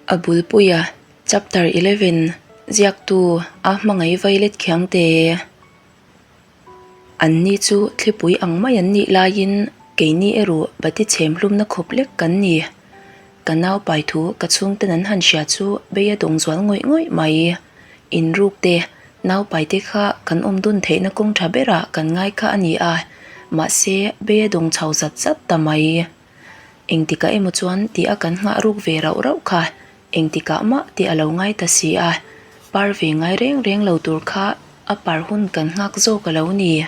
A bulpuia Chapter 11 Ziaktu a hmangaih vailet khiangte. Anni chu thlipui ang mai an nih laiin keini erawh bati chhem hlumna khawp lek kan ni. Ka nau pai thu ka chhungten an han hria chu bei a dawng zual ngawih ngawih mai. Inruk te, nau pai te kha kan awm dun theihna kawng tha berah kan ngai kha a ni a, mahse bei a dawng chho zat zat ta mai. Engtikah emaw chuan tih a kan nghah ruk ve rauh rauh kha engtikah mah tih a lo ngai ta si a, par ve ngai reng reng lo tur kha a par hun kan nghak zawk a lo ni.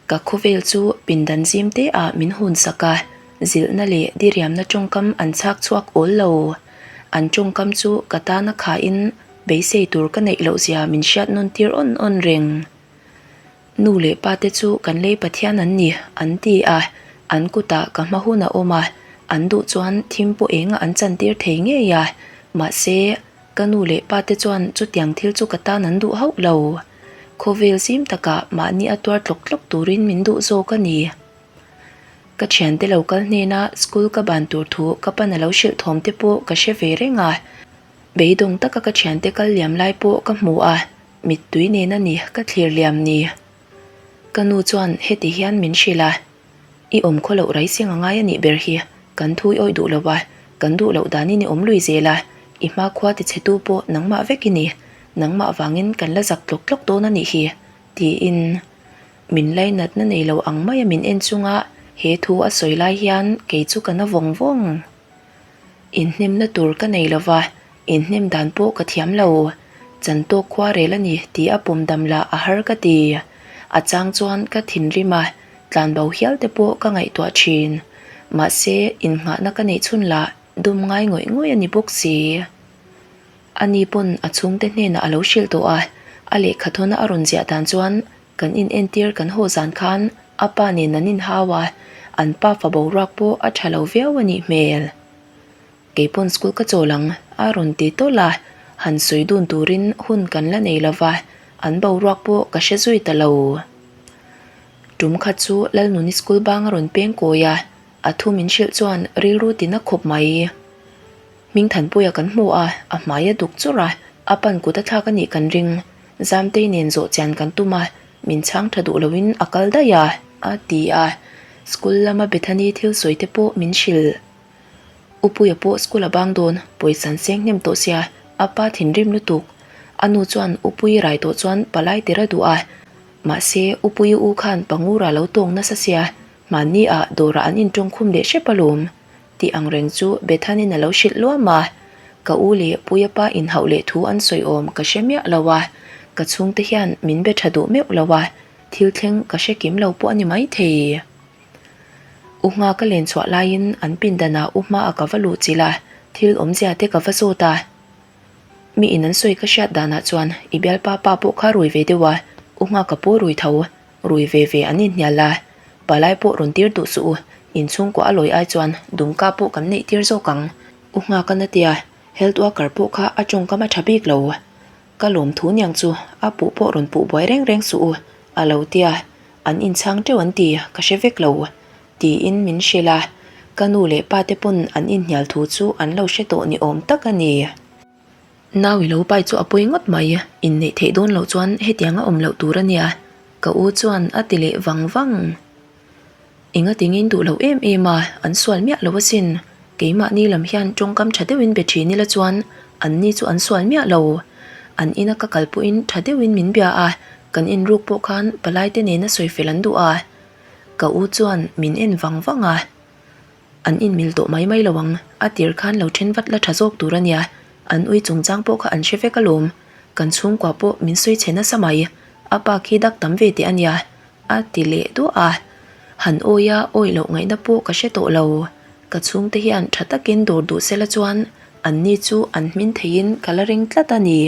Ka khawvel chu pindan zim te ah min hun sak a, zilhna leh diriamna tawngkam an chhak chhuak awl lo. An tawngkam chu ka tana khain beisei tur ka neih loh zia min hriat nawn tir awn awn reng. Nu leh pa te chu kan lei Pathian an ni, an ti a, an kutah ka hma hun a awm a, an duh chuan thim pawh engah an chantir thei ngei a, mahse, ka nu leh pa te chuan chutiang thil chu ka tan an duh hauh lo. Khawvel zim takah mahni a tuar tlawk tlawk turin min duh zawk a ni. Ka thiante lo kal hnena school ka ban tur thu ka pan a lo hrilh thawm te pawh ka hre ve reng a, beidawng taka ka thiante kal liam lai pawh ka hmu a, Mittui nen a ni ka thlir liam ni. Ka nu chuan heti hian min hrilh a, I awm khaw loh rai seng a ngai a nih ber hi, kan thu i awih duh lo a, kan duh loh danin i awm lui zel a, i hmakhua tichhetu pawh nangmah vek i ni, nangmah vangin kan la zak tlawk tlawk dawn a nih hi, tiin min lainatna nei lo ang maia min en chunga he thu a sawi lai hian kei chu ka na vawng vawng. Inhnemna tur ka nei lo va, inhnem dan pawh ka thiam lo. Chan tawk khua rel a ni tih a pawm dam lah a har ka ti. A chang chuan ka thinrim a, tlanbo hial te pawh ka ngaihtuah thin. Mahse, innghahna ka neih chhun lah dum ngai ngawih ngawih a ni bawk si. Ani pawn a chhungte hnenah a lo hrilh tawh a, a lehkhathawna a rawn ziah dan chuan Kan in entir kan haw zan khan a pa nen an inhau a, an pa fa boruak pawh a tha lo viau a nih hmel. Kei pawn school ka chawl ang a rawn ti tawlh a, han sawi dun turin hun kan la nei lova, an boruak pawh ka hre zui ta lo. Tum khat chu Lalnuni school bang a rawn peng kawi a, a thu min hrilh chuan rilru tina khawp mai. Hmingthanpuia kan hmu a, a hmai a duk churh a, a pan kut a thlak a nih kan ring. Zamtei nen zawh chian kan tum a, min chhang tha duh loin a kal daih a, a ti a. School lama Bethany thil sawi te pawh min hrilh. Upuia pawh school a bang dawn, pawisa an seng hnem tawh sia, a pa thinrim lutuk. A nu chuan Upuii rai tawh chuan palai tir a duh a, mahse Upuii u khan Pangura lo tawng nasa sia, hmanni ah dawrah an intawngkhum leh hrep alawm. Tih ang reng chu Bethanin a lo hrilh luam a, ka u leh Puia pa inhauh leh thu an sawi awm ka hre miah lo a, ka chhungte hian min be tha duh meuh lo a, thil thleng ka hre kim lo pawh a ni maithei. U hma ka len chhuah laiin an pindanah u hmaah ka va luh chilh a, thil awmzia te ka va zawt a. Mi in an sawi ka hriat danah chuan i bialpa pa pawh kha rui ve deuh a, u hma ka pawh rui tho. Rui ve ve an inhnial a, palai pawh rawn tir duh suh u, inchhungkua a lawi ai chuan dumka pawh kan neih tir zawk ang. U Nghaka na tia, health worker pawh kha a tawngkam a tha bik lo. Ka lawm thu niang chu a puh pawh rawn puh buai reng reng suh u, a lo tia, an inchhang teuh an ti, ka hre vek lo, tiin min hrilh a, ka nu leh pa te pawn an inhnial thu chu an lo hre tawh ni awm tak a ni. Nau i lo pai chu a pawi ngawt mai, inneih theih dawn loh chuan hetiang a awm loh tur a nia, ka u chuan a ti leh vang vang. Enga tingin duh loh em em a, an sual miah lo asin, keimahni lam hian tawngkam tha deuhin be thin ila chuan anni chu an sual miah lo. An ina ka kal pawhin tha deuhin min bia a, kan inruk pawh khan palaite nena sawi fel an duh a, ka u chuan min en vang vang a. An inmil tawh mai mai lo ang, a tir khan lo then vat la tha zawk tur a nia, an ui chungchang pawh kha an hre vek alawm, kan chhungkua pawh min sawi chhe nasa mai, a pa khi dak tam ve teh a nia, a ti leh duah a, han awi a awi loh ngaihna pawh ka hre tawh lo, ka chhungte hian tha takin dawr duh sela chuan an ni chu an hmin theiin ka la ring tlat a ni.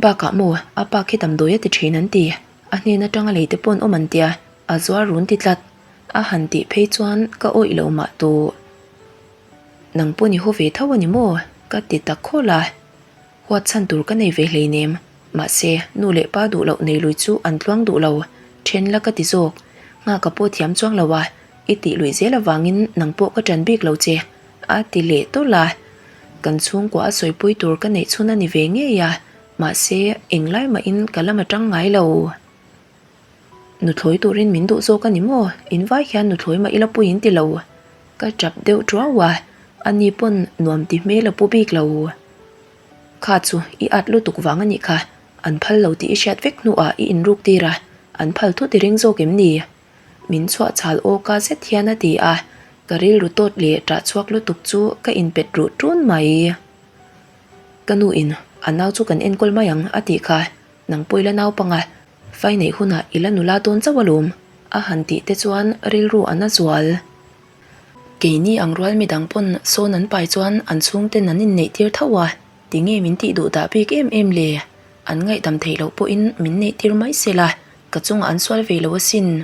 Bakah maw, a pa khi damdawi a ti thin an ti, a hnen atanga lei te paw'n awm an tia, a zuar run ti tlat. A han tih phei chuan ka awih lo mah tawh. Nang pawn i haw ve tho a ni maw? Ka ti ta khawlh a. Huat chhan tur ka nei ve hleinem. Mahse, nu leh pa duh loh nei lui chu an tluang duh lo. Then la ka ti zawk. Nghak ka pawh thiam chuang lo a, i tih luih zel avangin nang pawh ka ṭan bik lo che, a ti leh tawlh a. Kan chhungkua a sawipui tur ka neih chhun a ni ve ngei a, mahse englai mahin ka lam atang ngai lo. Nuthlawi turin min duh zawk a ni maw? Invai hian nuthlawi mah ila pui in ti lo. Ka tap deuh tuau a, ani pawn nuam ti hmel a pu bik lo. Kha chu i at lutuk vang a nih kha, an phal lo tih i hriat vek hnuah i inruk tir a, an phal thut i ring zawk em ni? Min chhuah chhal awka zet hian a ti a, ka rilru tawt leh ṭah chhuak lutuk chu ka inpet ruh ṭun mai. Ka nu in a nau chu kan enkawl mai ang a tih kha, nang pawh ila naupang a, fai neih hunah i la nula dawn chauh alawm a han tih te chuan rilru a na zual. Keini ang rual midang pawn sawn an pai chuan an chhungten an inneih tir tho a, tinge min tih duh dah bik em em le? An ngaihdam theih loh pawhin min neih tir mai se la, ka chungah an sual ve lo asin.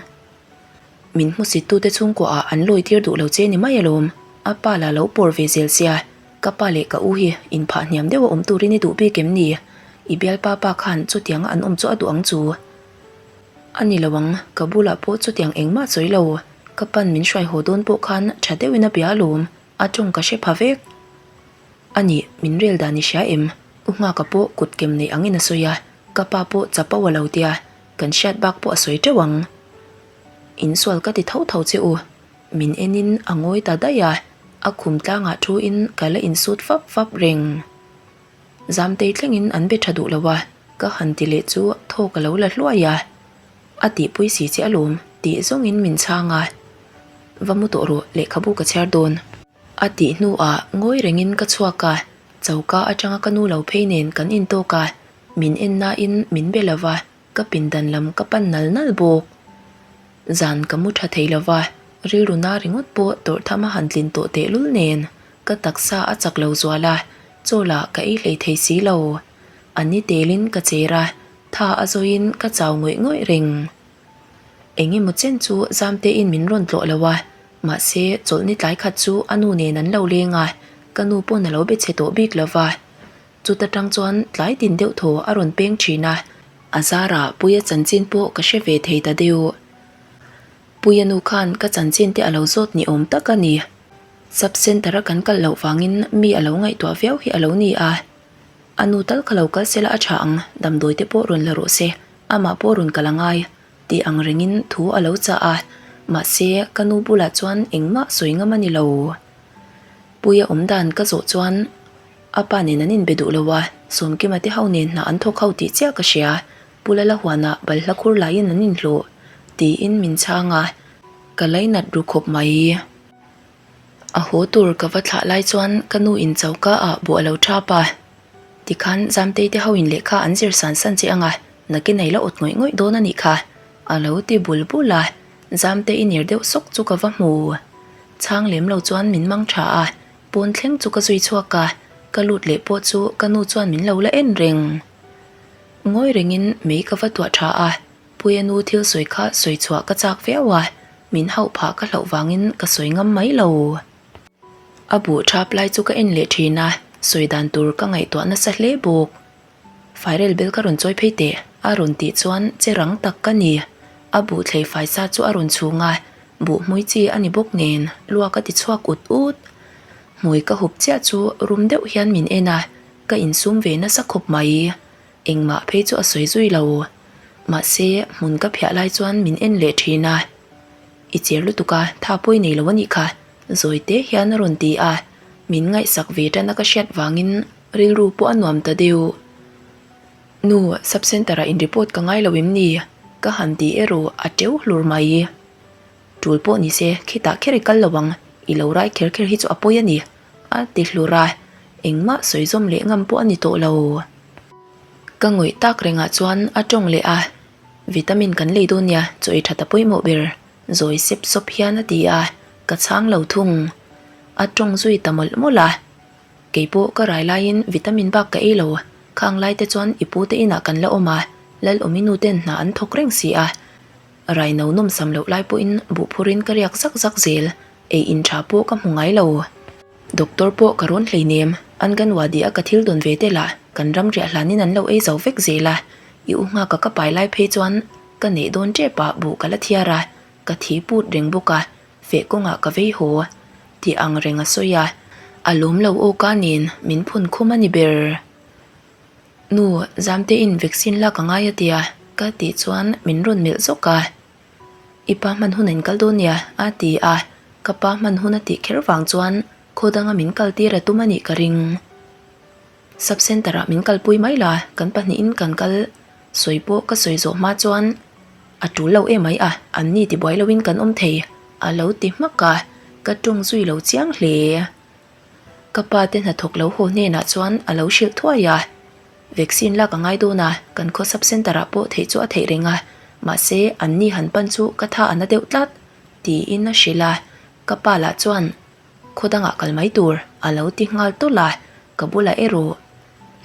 Min hmusittute chhungkuaah an lawi tir duh lo che ni mai alawm, a pa la lo pawr ve zel sia, ka pa leh ka u hi inphah hniam deuh a awm turin i duh bik em ni? I bialpa pa khan chutianga an awm chu a duh ang chu. A ni lo ang, ka bulah pawh chutiang engmah sawi lo, ka pan min hruai haw dawn pawh khan tha deuhin a bia alawm, a tawng ka hre pha vek. A nih, min rel dan i hria em? U Nghaka pawh kut kem neih angin a sawi a, ka pa pawh chapo a lo tia, kan hriat bak pawh a sawi teuh ang. Insual ka ti tho tho che u, min enin a ngawi ta daih a, a khum tlangah thuin ka la insut fap fap reng. Zamtei thlengin an be tha duh lo a, ka han ti leh chu thaw ka lo la hluai a, a tihpui si che alawm tih zawngin min chhang a, Va mu tawh rawh, lehkhabu ka chhiar dawn. A tih hnuah ngawi rengin ka chhuak a, choka atanga ka nu lo phei nen kan intawk a, min en nain min be lo va, ka pindan lam ka pan nal nal bawk. Zan ka mu tha thei lo va, rilru na ringawt pawh tawrh tham a han tlin tawh tehlul nen ka taksa a chak lo zual a, chaw lah ka ei hlei thei si lo. A ni telin ka cher a, tha a zawiin ka chau ngawih ngawih reng. Eng emaw chen chu Zamtein min rawn tlawh lo a, mahse chawlhni tlai khat chu a nu nen an lo leng a, ka nu pawn a lo be chhe tawh bik lo va. Chuta tang chuan tlai tin deuh thaw a rawn peng thin a, a zarah Puia chanchin pawh ka hre ve thei ta deuh. Puia nu khan ka chanchin te a lo zawt ni awm tak a ni. Sub Centre a kan kal loh vangin mi a lo ngaihtuah viau hi a lo ni a. A nu tal kha lo kal sela a tha ang, damdawi te pawh rawn la rawh se, amah pawh rawn kal a ngai tih ang rengin thu a lo chah a, mahse ka nu bulah chuan engmah sawi ngam a ni lo. Puia awm dan ka zawh chuan a pa nen an inbe duh lo a, Sawmkima te ho nen hna an thawk ho tih chiah ka hria, Pu Lala huanah balhla khur laiin an inhlawh tiin min chhang a, ka lainat ru khawp mai. A haw tur ka va thlah lai chuan ka nu in choka ah buh a lo thap a, tikhan Zamtei te ho in lehkha an zir san san che ang a, nakin ei la awt ngawih ngawih dawn a nih kha a lo ti bul bul a, Zamtei i ner deuh sawk chu ka va hmu. Chhang lem lo chuan min mang tha a, pawn thleng chu ka zui chhuak a, ka lut leh pawh chu ka nu chuan min lo la en reng. Ngawi rengin mei ka va tuah tha a, Puia nu thil sawi kha sawi chhuah ka chak viau a, min hauh phah ka hlauh vangin ka sawi ngam mai lo. A buh thap lai chu ka en leh thin a, sawi dan tur ka ngaihtuah nasa hle bawk. Fairel bel ka rawn chawi phei teh, a rawn tih chuan che rang tak ka ni. A buh thlei fai sa chu a rawn chhung a, buh hmui chi a ni bawk nen luak a ti chhuak ut ut. Hmui ka hup chiah chu rum deuh hian min en a, ka insum ve nasa khawp mai. Engmah phei chu a sawi zui lo. Mahse, hmun ka phiah lai chuan min en leh thin a. I cher lutuk a, tha pawi nei lo a nih kha, zawi te hian a rawn ti a. Min ngaihsak ve tan a ka hriat vangin rilru pawh a nuam ta deuh. Nu, sub centre ah in report ka ngai lo em ni? Ka han ti erawh a teuh hlur mai. Tul pawh ni se, khitah kher i kal lo ang, i lo rai kher kher hi chu a pawi a ni. A ti hlur a, engmah sawi zawm leh ngam pawh a ni tawh lo. Ka ngawih tak rengah chuan a tawng leh a, Vitamin kan lei dawn nia, chaw ei that a pawimawh ber, zawi sep sawp hian a ti a, ka chhang lo thung. A tawng zui ta mawlh mawlh a, Keipawh ka rai laiin vitamin bak ka ei lo, khang lai te chuan i pute inah kan la awm a, Lalawmi nu ten hna an thawk reng si a, rai no nawmsam loh lai pawhin buhphurin ka riak zak zak zel. Ei in tha pawh ka hmu ngai lo. Doctor pawh ka rawn hleinem, Anganwadi a ka thil dawn ve te lah kan ram riah hlanin an lo ei zo vek zel a, i u nghaka ka pai lai phei chuan ka neih dawn tep ah buh ka la thiar a, ka thi put reng bawk a, feh kawngah ka vei haw tih ang reng a sawi a. A lawm lo aw ka nen min phun khum a ni ber. Nu, Zamtein vaccine lak a ngai a tia ka tih chuan min rawn melh zawk a. I pa hman hun a inkal dawn nia a ti a, ka pa hman hun a tih kher vang chuan khaw danga min kal tir a tum a nih ka ring. Sub center ah min kalpui mai la, kan pahnihin kan kal sawi pawh ka sawi zawh hma chuan a tul lo em mai a, an ni tibuai loin kan awm thei a lo ti hmak a, ka tawng zui lo chiang hle. Ka pa te hnathawk lo haw hnenah chuan a lo hrilh thuai a, vaccine lak a ngai dawn a, kan khaw sub center ah pawh theih chu a theih reng a, mahse an ni han pan chu ka tha a na deuh tlat tiin a hrilh a, ka pa lah chuan Khaw dangah kal mai tur a lo ti nghal tawlh a, ka bulah erawh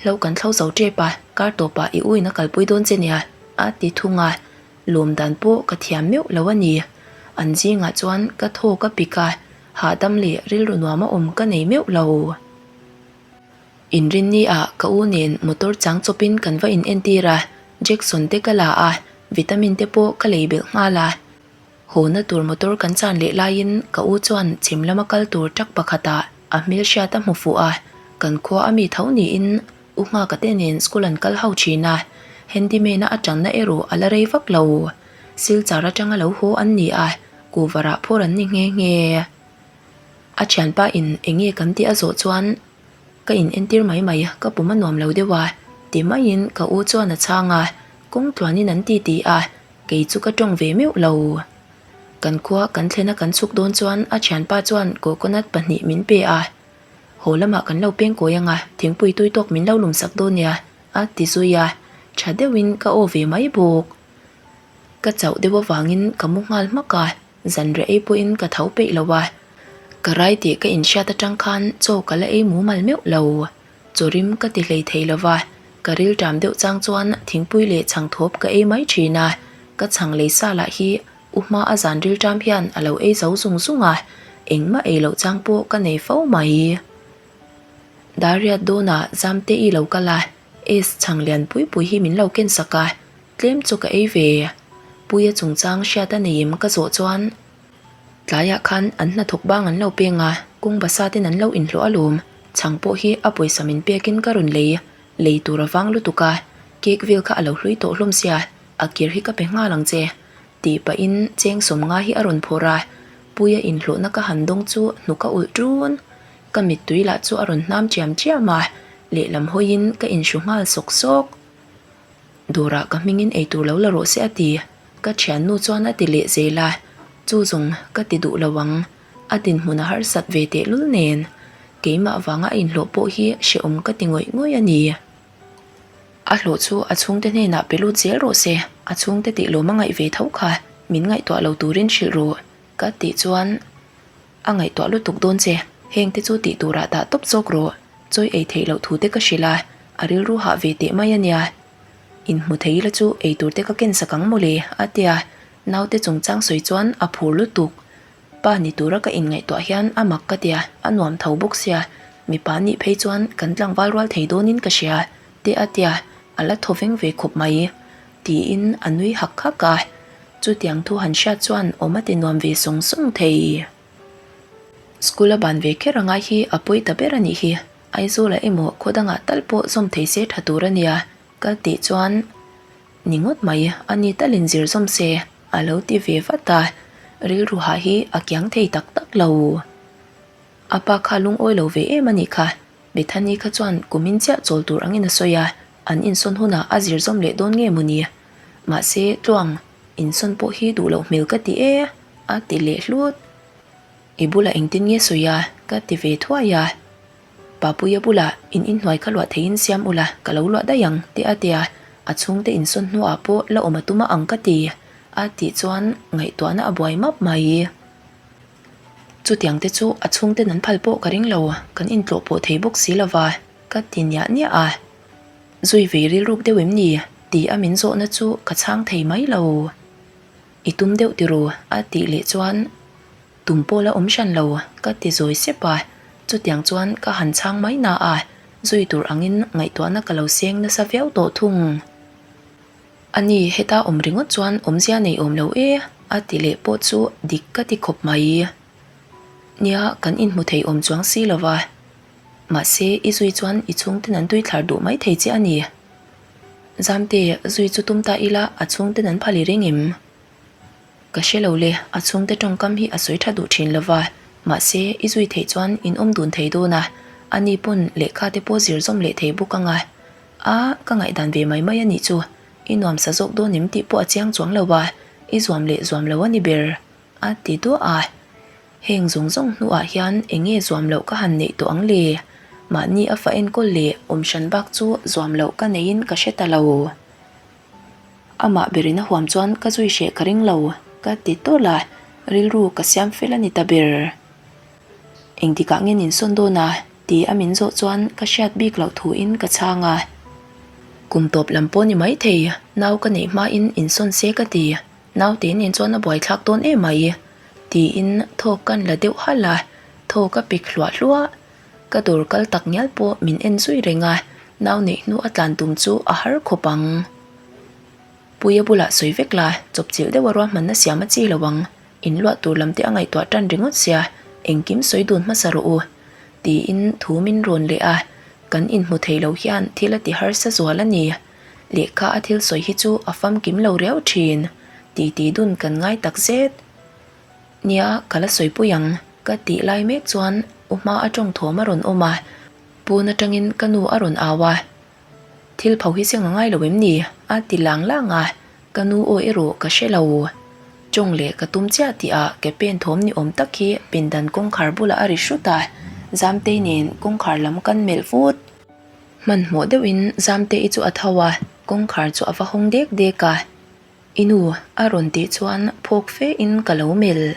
hlo kan thlo zo tep a, kar tawpah i uin a kalpui dawn che nia a ti thung a, lawm dan pawh ka thiam meuh lo a ni. An zingah chuan ka thaw ka pik a, hahdam leh rilru nuam a awm ka nei meuh lo. Inrinni ah ka u nen motor chang chawpin kan va in entir a, Jackson te ka la a, vitamin te pawh ka lei belh nghal a. Hawna tur motor kan chan leh laiin ka u chuan chhim lama kal tur truck pakhatah a hmelhriat a hmu fuh a, kan khua a mi tho niin u Nghaka te nen school an kal ho thin a, handyman-a a tanna erawh a la rei vak lo. Silchar atanga lo haw an ni a, kuvarah phur an ni nghe nghe. A thianpa in enge kan tih a zawh chuan ka in entir mai mai, ka pum a nuam lo deuh a, ti maiin ka u chuan a chhang a, kawng tluanin an ti ti a, Kei chu ka tawng ve meuh lo. Kan khua kan thlena kan chhuk dawn chuan a thianpa chuan coconut pahnih min pe a. Haw lamah kan lo peng kawi anga thingpui tui tawk min lo lum sak dawn nia a ti zui a, tha deuhin ka aw ve mai bawk. Ka chauh deuh avangin ka mu nghal hmak a, zanriah ei pawhin ka tho peih lo a. Ka rai tih ka inhriat atang khan chaw ka la ei mumal meuh lo. Chaw rim ka ti hlei thei lova, ka rilṭam deuh chang chuan thingpui leh chhang thawp ka ei mai ṭhin a, ka chhang lei sa lah hi u hma a zan rilṭam hian a lo ei zo zung zung a, engmah ei loh chang pawh ka nei fo mai. Dariat dawnah Zamte i lo kal a, Ace chhang lian pui pui hi min lo ken sak a, tlem chu ka ei ve. Puia chungchang hriat a nei em ka zawh chuan. Tlaiah khan an hnathawk bang an lo peng a, kawng basa ten an lo inhlawh alawm. Chhang pawh hi a pawisa min pekin ka rawn lei, lei tur a vang lutuk a, cake vel kha a lo hlui tawh hlawm sia, a kir hi ka pe nghal ang che, tih pahin cheng sawmnga hi a rawn phawrh a, Puia inhlawhna ka han dawng chu hnuk a ulh ṭun. Ka mittui lah chu a rawn hnam chiam chiam a, lehlam hawiin ka inhru nghal sawk sawk. Dawrah ka hmingin eitur lo la rawh se a ti. Ka thiannu chuan a ti leh zel a, chu zawng ka ti duh lo ang, a dinhmun a harsat ve tehlul nen keimah vanga a inhlawh pawh hi hrehawm ka ti ngawih ngawih a ni. A hlawh chu a chhungte hnenah pe lut zel rawh se, a chhungte tih lawm a ngaih ve tho kha min ngaihtuah lo turin hrilh rawh ka tih chuan a ngaihtuah lutuk dawn che, hengte chu tih turah dah tawp zawk rawh, chawi ei theih loh thu te ka hrilh a, a rilru hah ve teh mai a nia. Inhmu thei ila chu eitur te ka ken sak ang mawle a tia naute chungchang sawi chuan a phur lutuk. Pa ni tura ka inngaihtuah hian a mak ka tia a nuam tho bawk sia mipa nih phei chuan kan tlangval rual thei dawnin ka hria te a tia a la thaw veng ve khawp mai tiin a nui hak hak a chutiang thu han hriat chuan awm a ti nuam ve sawng sawng thei. School a ban ve kher angai hi a pawi ta ber a nih hi. Aizawlah emaw khaw dangah tal pawh zawm thei se tha tur a nia ka tih chuan ni ngawt mai a ni talin zir zawm se a lo ti ve vat a, rilru hah hi a kiang thei tak tak lo. A pa kha lungawi lo ve em a nih kha, Bethany kha chuan kumin chiah chawl tur angin a sawi a, an insawn hunah a zir zawm leh dawn nge maw ni? Mahse tluang insawn pawh hi duh loh hmel ka ti e a ti leh hlut. I bulah engtin nge sawi a? ka ti ve thuai a. Papuia bulah in inhnuai kha luah theiin siam ula, ka lo luah daih ang, ti a ti a. A chhungte insawn hnuah pawh la awm a tum a ang ka ti, a tih chuan ngaihtuahna a buai map mai. Chutiang te chu a chhungten an phal pawh ka ring lo, kan intlawh pawh thei bawk si lova, ka ti niah niah a. Zui vei rilruk deuh em ni? ti a min zawhna chu ka chhang thei mai lo. I tum deuh tiraw? a tih leh chuan Tum pawh la awm hran lo ka ti zawi sep a, chutiang chuan ka han chhang mai na a, zui tur angin ngaihtuahna ka lo seng nasa viau tawh thung. A ni, heta awm ringawt chuan awmzia nei awm lo e a ti leh pawh chu dik ka ti khawp mai. Nia, kan inhmu thei awm chuang si lo va. Mahse, i zui chuan i chhungten an tui thlar duh mai thei che a ni. Zamte, zui chu tum ta ila a chhungten an phal i ring em? Ka hre lo le, a chhungte tawngkam hi a sawi tha duh thin lo va, mahse, i zui theih chuan in awm dun thei dawn a, ani pawn lehkha te pawh zir zawm leh thei bawk ang a. A, ka ngaihdan ve mai mai a nih chu, i nuamsa zawk dawn em tih pawh a chiang chuang lo a, i zuam leh zuam lo a ni ber, a ti duah a. Heng zawng zawng hnuah hian eng nge zuam loh ka han neih tawh ang le? Mahni a fa enkawl leh awm hran bak chu zuam loh ka neiin ka hre ta lo. Amah berin a huam chuan ka zui hreh ka ring lo, ka ti tawlh a, rilru ka siam fel a ni ta ber. Engtikah nge nin sawn dawn a? ti a min zawh chuan ka hriat bik loh thuin ka chhang a. Kum tawp lam pawh ni maithei, nau ka neih hmain insawn se ka ti, naute nen chuan a buaithlak dawn em mai, tiin thawk kan la deuh halh a, thaw ka pik hluah hluah. Ka dawr kal tak ngial pawh min en zui reng a, nau neih hnu a tlan tum chu a har khawp ang. Puia bulah sawi vek la, chawpchilh deuh a ruahmanna siam a chi lo ang, in luah tur lam te a ngaihtuah tan ringawt sia, engkim sawi dun hmasa rawh u. Tiin thu min rawn leh a, kan inhmu thei lo hian thil a ti harsa zual a ni. Lehkha a thil sawi hi chu a famkim lo riau thin, titi dun kan ngai tak zet. Nia, ka la sawipui ang, ka tih lai mek chuan u hma a tawng thawm a rawn awm a, pawn atangin ka nu a rawn au a, Thil pho hi seng a ngai lo em ni? a ti lang lang a, ka nu aw erawh ka hre lo. Tawng leh ka tum chiah tih ah ke pen thawm ni awm tak hi pindan kawngkhar bulah a ri hrut a, Zamtei nen kawngkhar lam kan melh vut. Hmanhmawh deuhin Zamtei chu a tho a, kawngkhar chu a va hawng dek dek a. I nu a rawn tih chuan phawk fe in ka lo melh.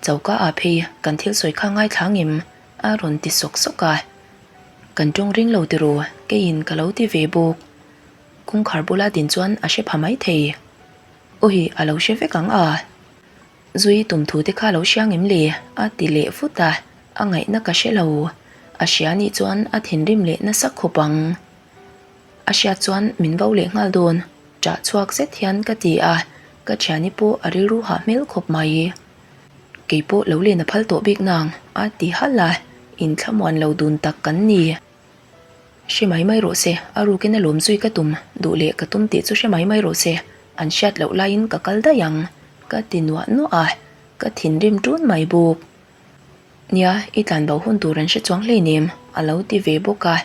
Choka ah phei kan thil sawi kha ngaithla ngem a rawn ti sawk sawk a. Kan tawng ring lo ti ru, keiin ka lo ti ve bawk. Kawngkhar bula din chuan a hre pha mai thei. Awhi a lo hre vek ang a. Zui tum thu te kha lo hria ngem le? a ti leh vut a, a ngaihna ka hre lo. A hria nih chuan a thinrim leh nasa khawp ang. A hriat chuan min vo leh nghal dawn, ṭah chhuak zet hian ka ti a, ka ṭhiani pawh a rilru hah hmel khawp mai. Kei pawh lo len a phal tawh bik nang, a ti halh a, inthlamuan lo dun tak kan ni. Hre mai mai rawh se, a rukin a lawm zui ka tum, duh leh ka tum tih chu hre mai mai rawh se, an hriat loh laiin ka kal daih ang, ka ti nuah nuah a, ka thinrim ṭun mai bawk. Nia, i tlan bo hun tur an hre chuang hleinem, a lo ti ve bawk a.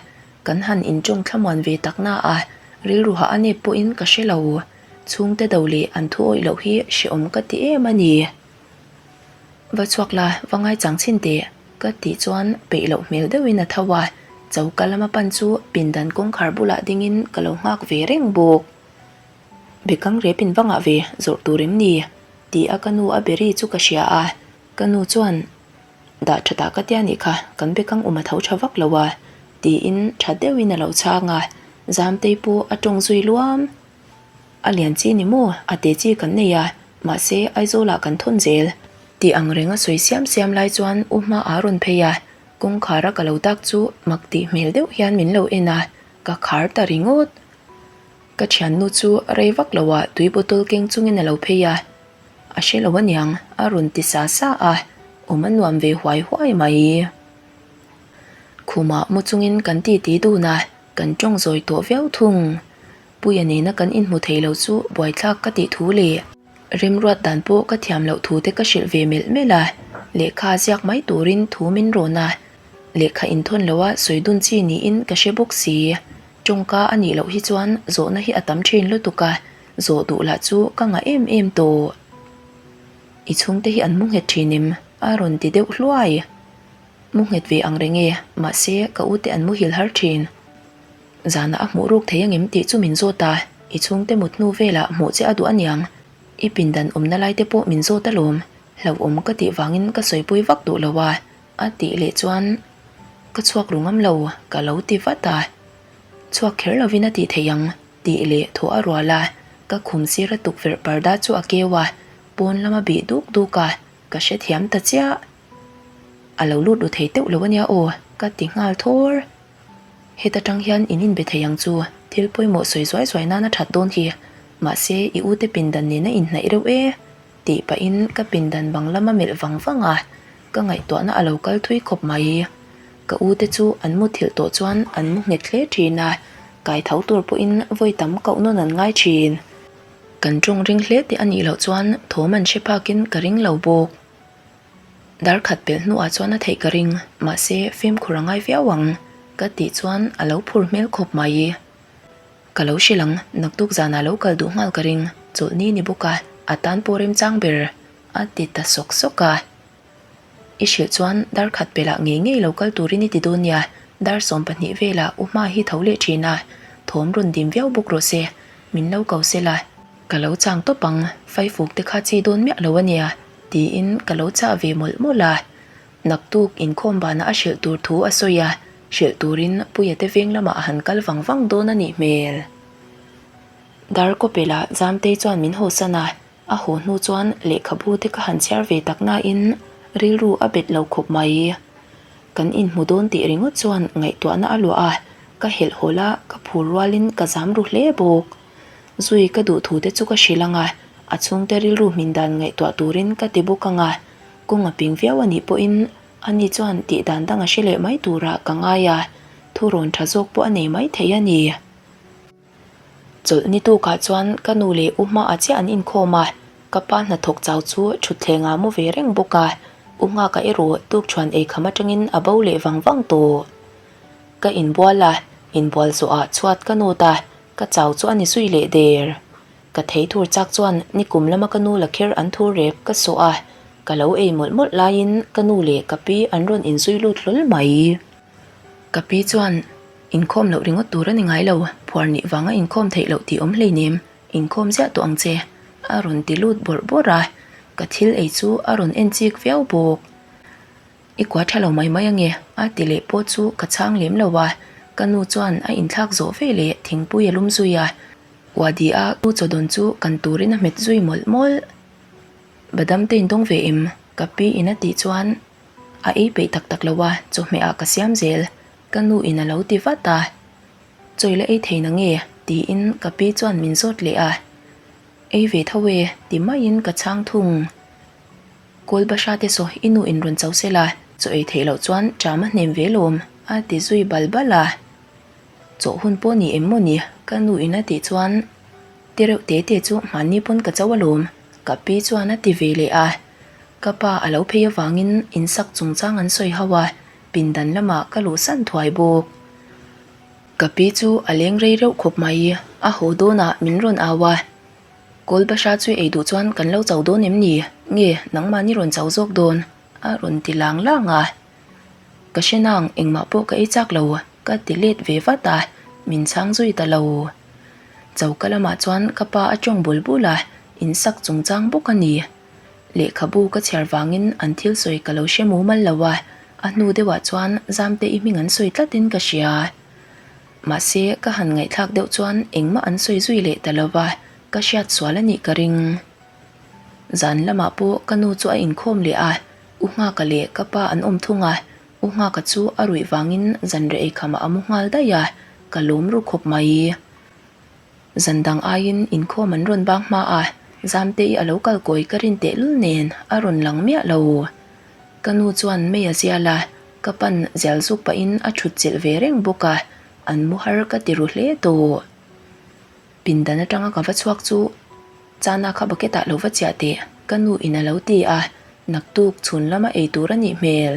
Kan han inṭawng thlamuan ve tak na a, rilru hah a nep pawhin ka hre lo. Chhungte do leh an thu awih loh hi hrehawm ka ti em a ni. Va chhuak la, va ngaichang chhin teh, ka tih chuan peih loh hmel deuhin a tho a, choka lama pan chu pindan kawngkhar bulah dingin ka lo nghak ve reng bawk. Bekang rep in va ngah ve, zawrh tur em ni? ti a ka nu a beri chu ka hria a. Ka nu chuan, Dah tha tah ka tia nih kha, kan bekang um a tho tha vak lo a, tiin tha deuhin a lo chhang a, Zamtei pawh a tawng zui luam. A lian chi ni maw, a te chi kan nei a, mahse Aizawlah kan thawn zel. Tih ang reng a sawi siam siam lai chuan u hma a rawn phei a, kawngkhar a ka lo dak chu mak tih hmel deuh hian min lo en a, ka khar ta ringawt. Ka thiannu chu rei vak lo ah tui bottle keng chungin a lo phei a, A hre lo aniang, a rawn ti sa sa a, awm a nuam ve huai huai mai. Khumah mu chungin kan titi dun a, kan tawng zawi tawh viau thung. Puia nena kan inhmu thei lo chu buaithlak ka tih thu leh remruat dan pawh ka thiam loh thu te ka hrilh ve melh melh a, lehkha ziak mai turin thu min rawn a, lehkha inthawn loha sawi dun chi niin ka hre bawk si. Tawngka a nih loh hi chuan zawhna hi a tam thin lutuk a, Zawh duh lah chu ka ngah em em tawh. I chhungte hi an mu nghet thin em? A rawn ti deuh hluai. Mu nghet ve ang reng e, mahse ka ute an muhil har thin. Zanah a hmuh ruk thei angem tih chu min zawt a, i chhungte mut hnu velah hmuh che a duh aniang. I pindan awmna lai te pawh min zawt alawm, hlauhawm ka tih vangin ka sawipui vak duh lo a, a tih leh chuan ka chhuak ru ngam lo ka lo ti vat a. Chhuak kher lovin a tih theih ang. Tih leh thaw a rual a, ka khum sira tukverh parda chu a keu a, pawn lama bih duk duk a, ka hrethiam ta chiah. A lo lut ru thei teuh lo ania aw, ka ti nghal thawr. Heta tang hian in inbe thei ang chu, thil pawimawh sawi zuai zuai nan a that dawn hi, mahse i ute pindan nena inhnaih reuh e, tih pahin ka pindan bang lama melh vang vang a, ka ngaihtuahna a lo kal thui khawp mai. Ka u te chu an muthilh tawh chuan an mu nghet hle thin a, kai tho tur pawhin vawi tam koh nawn an ngai thin. Kan tawng ring hle tih a nih loh chuan thawm an hre phakin ka ring lo bawk. Dar khat pelh hnuah chuan a theih ka ring, mahse fimkhur a ngai viau ang ka tih chuan a lo phur hmel khawp mai. Ka lo hrilh ang, naktuk zanah lo kal duh nghal ka ring, chawlhni ni bawk a, a tan pawh remchang ber a ti ta sawk sawk a. I hrilh chuan dar khat pelah ngei ngei lo kal turin i ti dawn nia, dar 12 velah u hma hi tho leh thin a, thawm rawn dim viau bawk rawh se, min lo ko se la. Ka lo chang tawp ang, faifuk te kha chi dawn miah lo a nia, tiin ka lo chah ve mawlh mawlh a. Naktuk inkhawm banah a hrilh tur thu a sawi a, hrilh turin Puia te veng lamah a han kal vang vang dawn a nih hmel. Dar kawpelah Zamtei chuan min hawsan a, A haw hnu chuan lehkhabu te ka han chhiar ve tak nain rilru a bet lo khawp mai. Kan inhmu dawn tih ringawt chuan ngaihtuahna a luah a, ka helh hawl a, ka phur rualin ka zam ru hle bawk. Zui ka duh thu te chu ka hrilh ang a, a chhungte rilru hmin dan ngaihtuah turin ka ti bawk ang a, kawng a ping viau a nih pawhin ani chuan tih dan dang a hre leh mai turah ka ngai a, thurawn tha zawk pawh a nei mai thei a ni. Chawlhni tukah chuan ka nu leh u hmaah chiah an inkhawm a, ka pa hnathawk chau chu thutthleng ah mu ve reng bawk a, u nghaka erawh tukṭhuan eikham atangin a bo leh vang vang tawh. Ka inbual a, inbual zawhah chhuat ka nawt a, ka chau chu a ni zui leh der. Ka thei thur chak chuan nikum lama ka nu la kher an thur rep ka sawh a, ka lo ei mawlh mawlh laiin ka nu leh ka pi an rawn inzui lut hlawl mai. Ka pi chuan Inkhawm loh ringawt tur a ni ngai lo, phuar nih vanga inkhawm theih loh tih awm hleinem, inkhawm ziah tawh ang che, a rawn ti lut bawrh bawrh a, ka thil ei chu a rawn en chik viau bawk. I kua tha lo mai mai ange, a ti leh pawh chu ka chhang lem lo a, ka nu chuan a inthlak zawh ve leh thingpui a lum zui a, Uadi a u chawdawn chu kan turin a hmet zui mawlh mawlh. Badam te indawng ve em? Ka pi in a tih chuan a ei peih tak tak lo a, chawhmeh ah ka siam zel. Ka nu in a lo ti vat a, Chawi la ei thei na nge? tiin ka pi chuan min zawt leh a, Ei ve tho e ti maiin ka chhang thung. Kawl bahra te saw i nu in rawn cho se la, chaw ei theih loh chuan ṭam a hnem ve lawm a ti zui bal bal a. Chaw hun pawh ni em maw ni? ka nu in a tih chuan Ti reuh te te chu hmanni pawn ka cho alawm ka pi chuan a ti ve leh a. Ka pa a lo phei avangin insak chungchang an sawi ho a, pindan lamah ka luhsan thuai bawk. Ka pi chu a leng rei reuh khawp mai, a haw dawnah min rawn au a. Kawl bahra chu ei duh chuan kan lo cho dawn em ni? Nge nangmahni rawn cho zawk dawn? a rawn ti lang lang a. Ka hre nang engmah pawh ka ei chak lo ka ti let ve vat a, min chhang zui ta lo. Choka lamah chuan ka pa a tawng bul bul a, insak chungchang bawk a ni. Lehkhabu ka chhiar vangin an thil sawi ka lo hre mumal lo a, a hnu deuhah chuan Zamte i hming an sawi tlatin ka hria. Mahse, ka han ngaihthlak deuh chuan engmah an sawi zui leh ta lo va, ka hriat sual a nih ka ring. Zan lamah pawh ka nu chu a inkhawm leh a, U Nghaka leh ka pa an awm thung a, U Nghaka chu a ruih vangin zanreh eikhamah a mu nghal daih a, ka lawm ru khawp mai. Zan dang aiin inkhawm an rawn bang hma a, Zamte-i a lo kal kawi ka rin tehlul nen a rawn lang miah lo. Ka nu chuan mei a zial a, ka pan zial zuk pahin a thut chilh ve reng bawk a, an mu har ka ti ru hle tawh. Pindan atanga ka va chhuak chu Chana kha bucket ah lo va chiah teh, ka nu in a lo ti a, naktuk chhun lama ei tur a nih hmel.